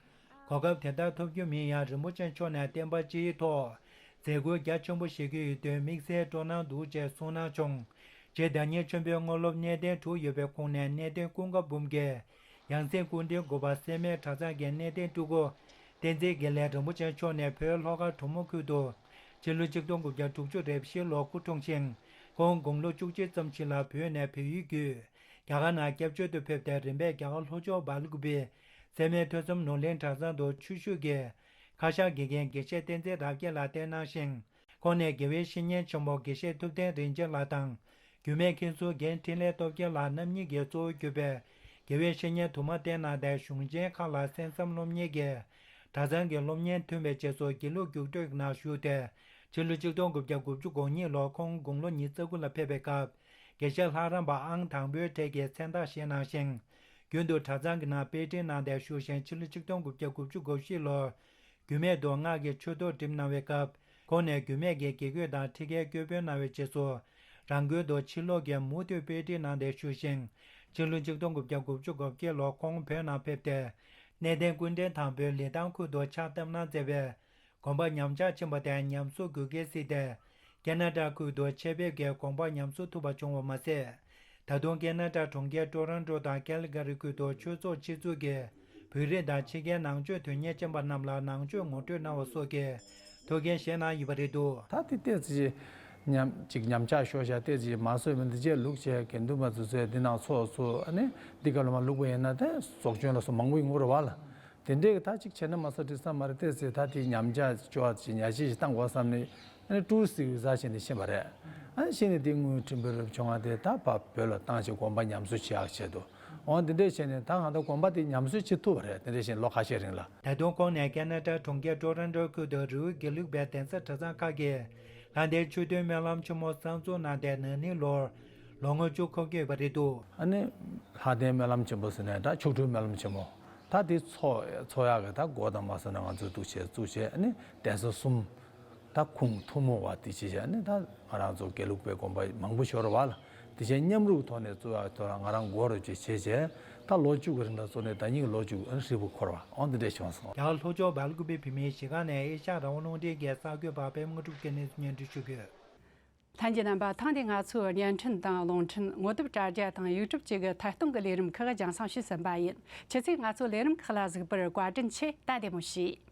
གོ་སྐབས་དེ་ལྟར་ཐོབ་རྒྱུ་མིན་ཡང་རིན་པོ་ཆེ་མཆོག་ནས་བསྟན་པ་སྤྱིའི་ཐོག་མཛད་སྒོ་རྒྱ་ཆེན་པོ་བཞེས་ཀྱི་ཡོད་དོན་དམིགས་བསལ་སྤྲོ་སྣང་འདུག་ཅེས་གསུངས་གནང་བྱུང་། རྗེ་བདག་ཉིད་ཆེན་པོའི་དངོས་སློབ་གནས་བརྟན་དྲུག་ཡོད་པའི་ཁོངས་ནས་གནས་བརྟན་ཀུན་དགའ་འབུམ་གྱི་ཡང་སྲིད་སྐུ་ཕྲེང་དགུ་པ་སེར་སྨད་གྲྭ་ཚང་གི་གནས་བརྟན་སྤྲུལ་སྐུ་བསྟན་འཛིན་དགེ་ལེགས་རིན་པོ་ཆེ་མཆོག་ནས་བོད་ལྷོ་ཁ་གྲོ་མོ་ཁུལ་དུ་ཕྱི་ལོ་ཆིག་སྟོང་དགུ་བརྒྱ་དྲུག་ཅུ་རེ་བཞིའི་ལོར་སྐུ་འཁྲུངས་ཤིང་། ཁོང་དགུང་ལོ་བཅུ་གཅིག་ཙམ་ཞིག་ལ་བོད་ནས་བལ་ཡུལ་བརྒྱུད་རྒྱ་གར་ནང་སྐྱབས་བཅོལ་དུ་ཕེབས་ཏེ་རིམ་པས་རྒྱ་གར་ལྷོ་ཕྱོགས་སྦེལ་ཀོབ་པའི་སེར་སྨད་ཐོས་བསམ་ནོར་གླིང་གྲྭ་ཚང་དུ་ཆོས་ཞུགས་ཀྱིས་ཁ་ཤགས་དགེ་རྒན་དགེ་བཤེས་བསྟན་འཛིན་རབ་རྒྱས་ལགས་བསྟེན་གནང་ཞིང་། ཁོང་ནས་དགེ་བའི་བཤེས་གཉེན་ཆེན་པོ་དགེ་བཤེས་ཐུབ་བསྟན་རིན་ཆེན་ལགས་དང་། རྒྱུད་སྨད་མཁན་ཟུར་རྒན་འཕྲིན་ལས་སྟོབས་རྒྱལ་ལགས་རྣམ་གཉིས་ཀྱིས་གཙོ་བོ་གྱུར་པའི་དགེ་བའི་བཤེས་གཉེན་དུ་མ་བསྟེན་གནང་སྟེ་གཞུང་ཆེན་ཁག་ལ་གསན་བསམ་སློབ་གཉེར་གྱིས་གྲྭ་ཚང་གི་སློབ་གཉེར་མཐུན་པའི་རྗེས་སུ་དགེ་ལུགས་རྒྱུགས་སྤྲོད་ནང་ཞུགས་ཏེ་ཕྱི་ལོ་ཆིག་སྟོང་དགུ་བརྒྱ་དགུ་བཅུ་གོ་གཉིས་ལོར་ཁོང་དགུང་ལོ་ཉི་ཤུ་རྩ་དགུ་ལ་ཕེབས་པའི་སྐབས་དགེ་བཤེས་ལྷ་རམས་པ་ཨང་དང་པོའི་གྲས་ཀྱི་མཚན་རྟགས་བཞེས་གནང་ཞིང་། རྒྱུན་དུ་གྲྭ་ཚང་གི་ནང་དཔེ་ཁྲིད་གནང་སྟེ་བཞུགས་ཤིང་ཕྱི་ལོ་ཆིག་སྟོང་དགུ་བརྒྱ་དགུ་བཅུ་གོ་བཞི་ལོར་རྒྱུད་སྨད་དུ་སྔགས་ཀྱི་ཆོས་ཐོག་འགྲིམས་གནང་བའི་སྐབས། ཁོང་ནས་རྒྱུད་སྨད་ཀྱི་དགེ་བསྐོས་དང་ཁྲིད་མཁས་སྐྱོར་དཔོན་གནང་བའི་རྗེས་སུ། རང་དགོན་དུ་ཕྱིར་ལོག་གིས་མུ་མཐུད་དཔེ་ཁྲིད་གནང་སྟེ་བཞུགས་ཤིང་། ཕྱི་ལོ་ཆིག་སྟོང་དགུ་བརྒྱ་དགུ་བཅུ་གོ་བརྒྱད་ལོར་ཁོང་བོད་ནང་ཕེབས་ཏེ། གནས་བརྟན་ཀུན་ཕྲན་དང་པོའི་ལི་ཐང་ཁུལ་དུ་ཕྱག་བཏབ་གནང་མཛད་པའི་དགོན་པ་ཉམས་ཆག་ཕྱིན་པ་དེ་ཉམས་གསོ་དགོས་གལ་གཟིགས་ཏེ། ཁེ་ན་ཌ་ཁུལ་དུ་ཆེད་ཕེབས་ཀྱིས་དགོངས་པ་ཉམས་གསོ་ཐུབ་པ་བྱུང་བ་མ་ཟད། ད་དུང་ཁེ་ན་ཌ་གྲོང་ཁྱེར་ཊོ་རོན་ཊོ་དང་ཀལ་ག་རི་ཁུལ་དུ་ཆོས་ཚོགས་ཆེད་འཛུགས་ཀྱིས་བོད་རིགས་དང་ཕྱི་རྒྱལ་ནང་ཆོས་དོན་གཉེར་ཅན་པ་རྣམས་ལ་ནང་ཆོས་ངོ་སྤྲོད་གནང་བ་སོགས་ཀྱི་ཐུགས་འགན་བཞེས་གནང་ཡོད་པ་རེད་འདུག། ད་དེ་ཏོག་ཙམ་ཉམས་ཅིག་ཉམས་ཆག་ཤོར་ཤག་ཏོག་ཙམ་མ་བཟོས་མིན་འདི་རྗེས་ལུགས་བྱས་དགེ་འདུན་པ་ཚོ་ཚོས་འདི་ནང་ཚོགས་ཚུགས་ཨ་ནི་འདི་ག་ལ་མ་ལུགས་པ་ཡིན་ན་ད་ཟོག་གཅོད་ལ་སོགས་མང་པོ་ཡིན་དགོས་རེད་བ་ལ། དེ་འདྲས་ཀྱི་ད་ཅིག་བྱས་ན་མ་སོ་དྲི་ས་མ་རེད་ཏེ་ཟེར། ད་དེ་ཉམས་ཆག་ཅོག་ཅིག་ཉ་ཤེས་ཤིག་བཏང་དགོས་བསམ་ནས་ཨ་ནི་ཀྲུའུ་ཟིག་ཟ་བྱས་ནས་ཕྱིན་པ་རེད། ཨ་ནི་ཕྱིན་ནས་དེ་དངུལ་ཕྲན་བུ་རབ་བྱུང་བ་དེ་ད་ཕ་བོད་ལ་བཏང་བྱས་དགོན་པ་ཉམས་གསོ་བྱེད་ཡག་ཆེད་དུ་འོ་དེ་འདྲས་བྱས་ནས་ད་གང་ལྟར་དགོན་པ་དེ་ཉམས་གསོ་བྱེད་ཐུབ་པ་རེད། དེ་འདྲས་བྱས་ནས་ལོ་ཁ་ཤས་རིང་ལ། ད་དུང་ཁོང་ནས་ཁེ་ན་ཌ་གྲོང་ཁྱེར་ཊོ་རོན་ཊོ་ཁུལ་དུ་རི་བོ་དགེ་ལུགས་པའི་གདན་ས་གྲྭ་ཚང་ཁག་གིས་ལྷ་ལྡན་ཆོས་སྡེའི་སྨོན་ལམ་ཆེན་མོ་གསར་འཛུགས་གནང་སྟེ་ན་ནིང་ལོར་ལོ་ངོ་བཅུ་འཁོར་གྱི་ཡོད་པ་རེད་འདུག། ཨ་ནི་ལྷ་ལྡན་སྨོན་ལམ་ཆེན་པོ་ཟེར་ནས་ད་མཆོག་སྤྲུལ་སྨོན་ལམ་ཆེན་མོ། ད་དེ་ཚོགས་ཚོགས་ཡག་གི་ད་སྒོ་དང་མ་སོ་ནས་ང་ཚོས་འདུག་བྱས་བཙུགས་བྱས་ཨ་ནི་གདན་ས་གསུམ་ད་ཁུངས་ཐུན་མོང་བ་དེ་བྱས་བྱས་ཨ་ནི་ད་ང་རང་ཚོ་དགེ་ལུགས་པའི་དགོན་པ་མང་པོ་ཤོར་བ་ལ་དེ་བྱས་མཉམ་རུབ་ཐོག་ནས་བཙུགས་ཡག་ཐོག་ལ་ང་རང་མགོ་རུ་བྱས་བྱས་བྱས་ད་ལོ་བཅུ་གི་རིང་ལ་བཙུགས་ནས་ད་ཉིད་ལོ་བཅུ་ཨ་ནི་ཧྲིལ་པོ་འཁོར་བ་འོ་འདི་འདྲས་བྱུང་སོང་། རྒྱ་གར་ལྷོ་ཕྱོགས་སྦེལ་ཀུ་པེ་བོད་མིའི་གཞིས་ཁང་ནས་ཨེ་ཤ་ཡ་རང་དབང་རླུང་འཕྲིན་གྱི་གསར་འགོད་པ་པད་མ་དངོས་གྲུབ་ཀྱིས་གནས་ཚུལ་སྙན་སྒྲོན་ཞུ་གི་ཡོད། ལྷན་རྒྱས་རྣམ་པ། ཐེངས་འདིའི་ང་ཚོའི་བརྙན་འཕྲིན་དང་རླུང་འཕྲིན། ངོ་དེབ་དྲ་རྒྱ་དང་ཡུ་ཊུབ་བཅས་ཀྱི་ཐད་གཏོང་གི་ལས་རིམ་ཁག་རྒྱང་སྲིང་ཞུས་ཟིན་པ་ཡིན། ཁྱེད་ཚོས་ང་ཚོའི་ལས་རིམ་ཁག་ལ་གཟིགས་པར་བཀའ་དྲིན་ཆེ། ད་བདེ་མོ་བྱོས།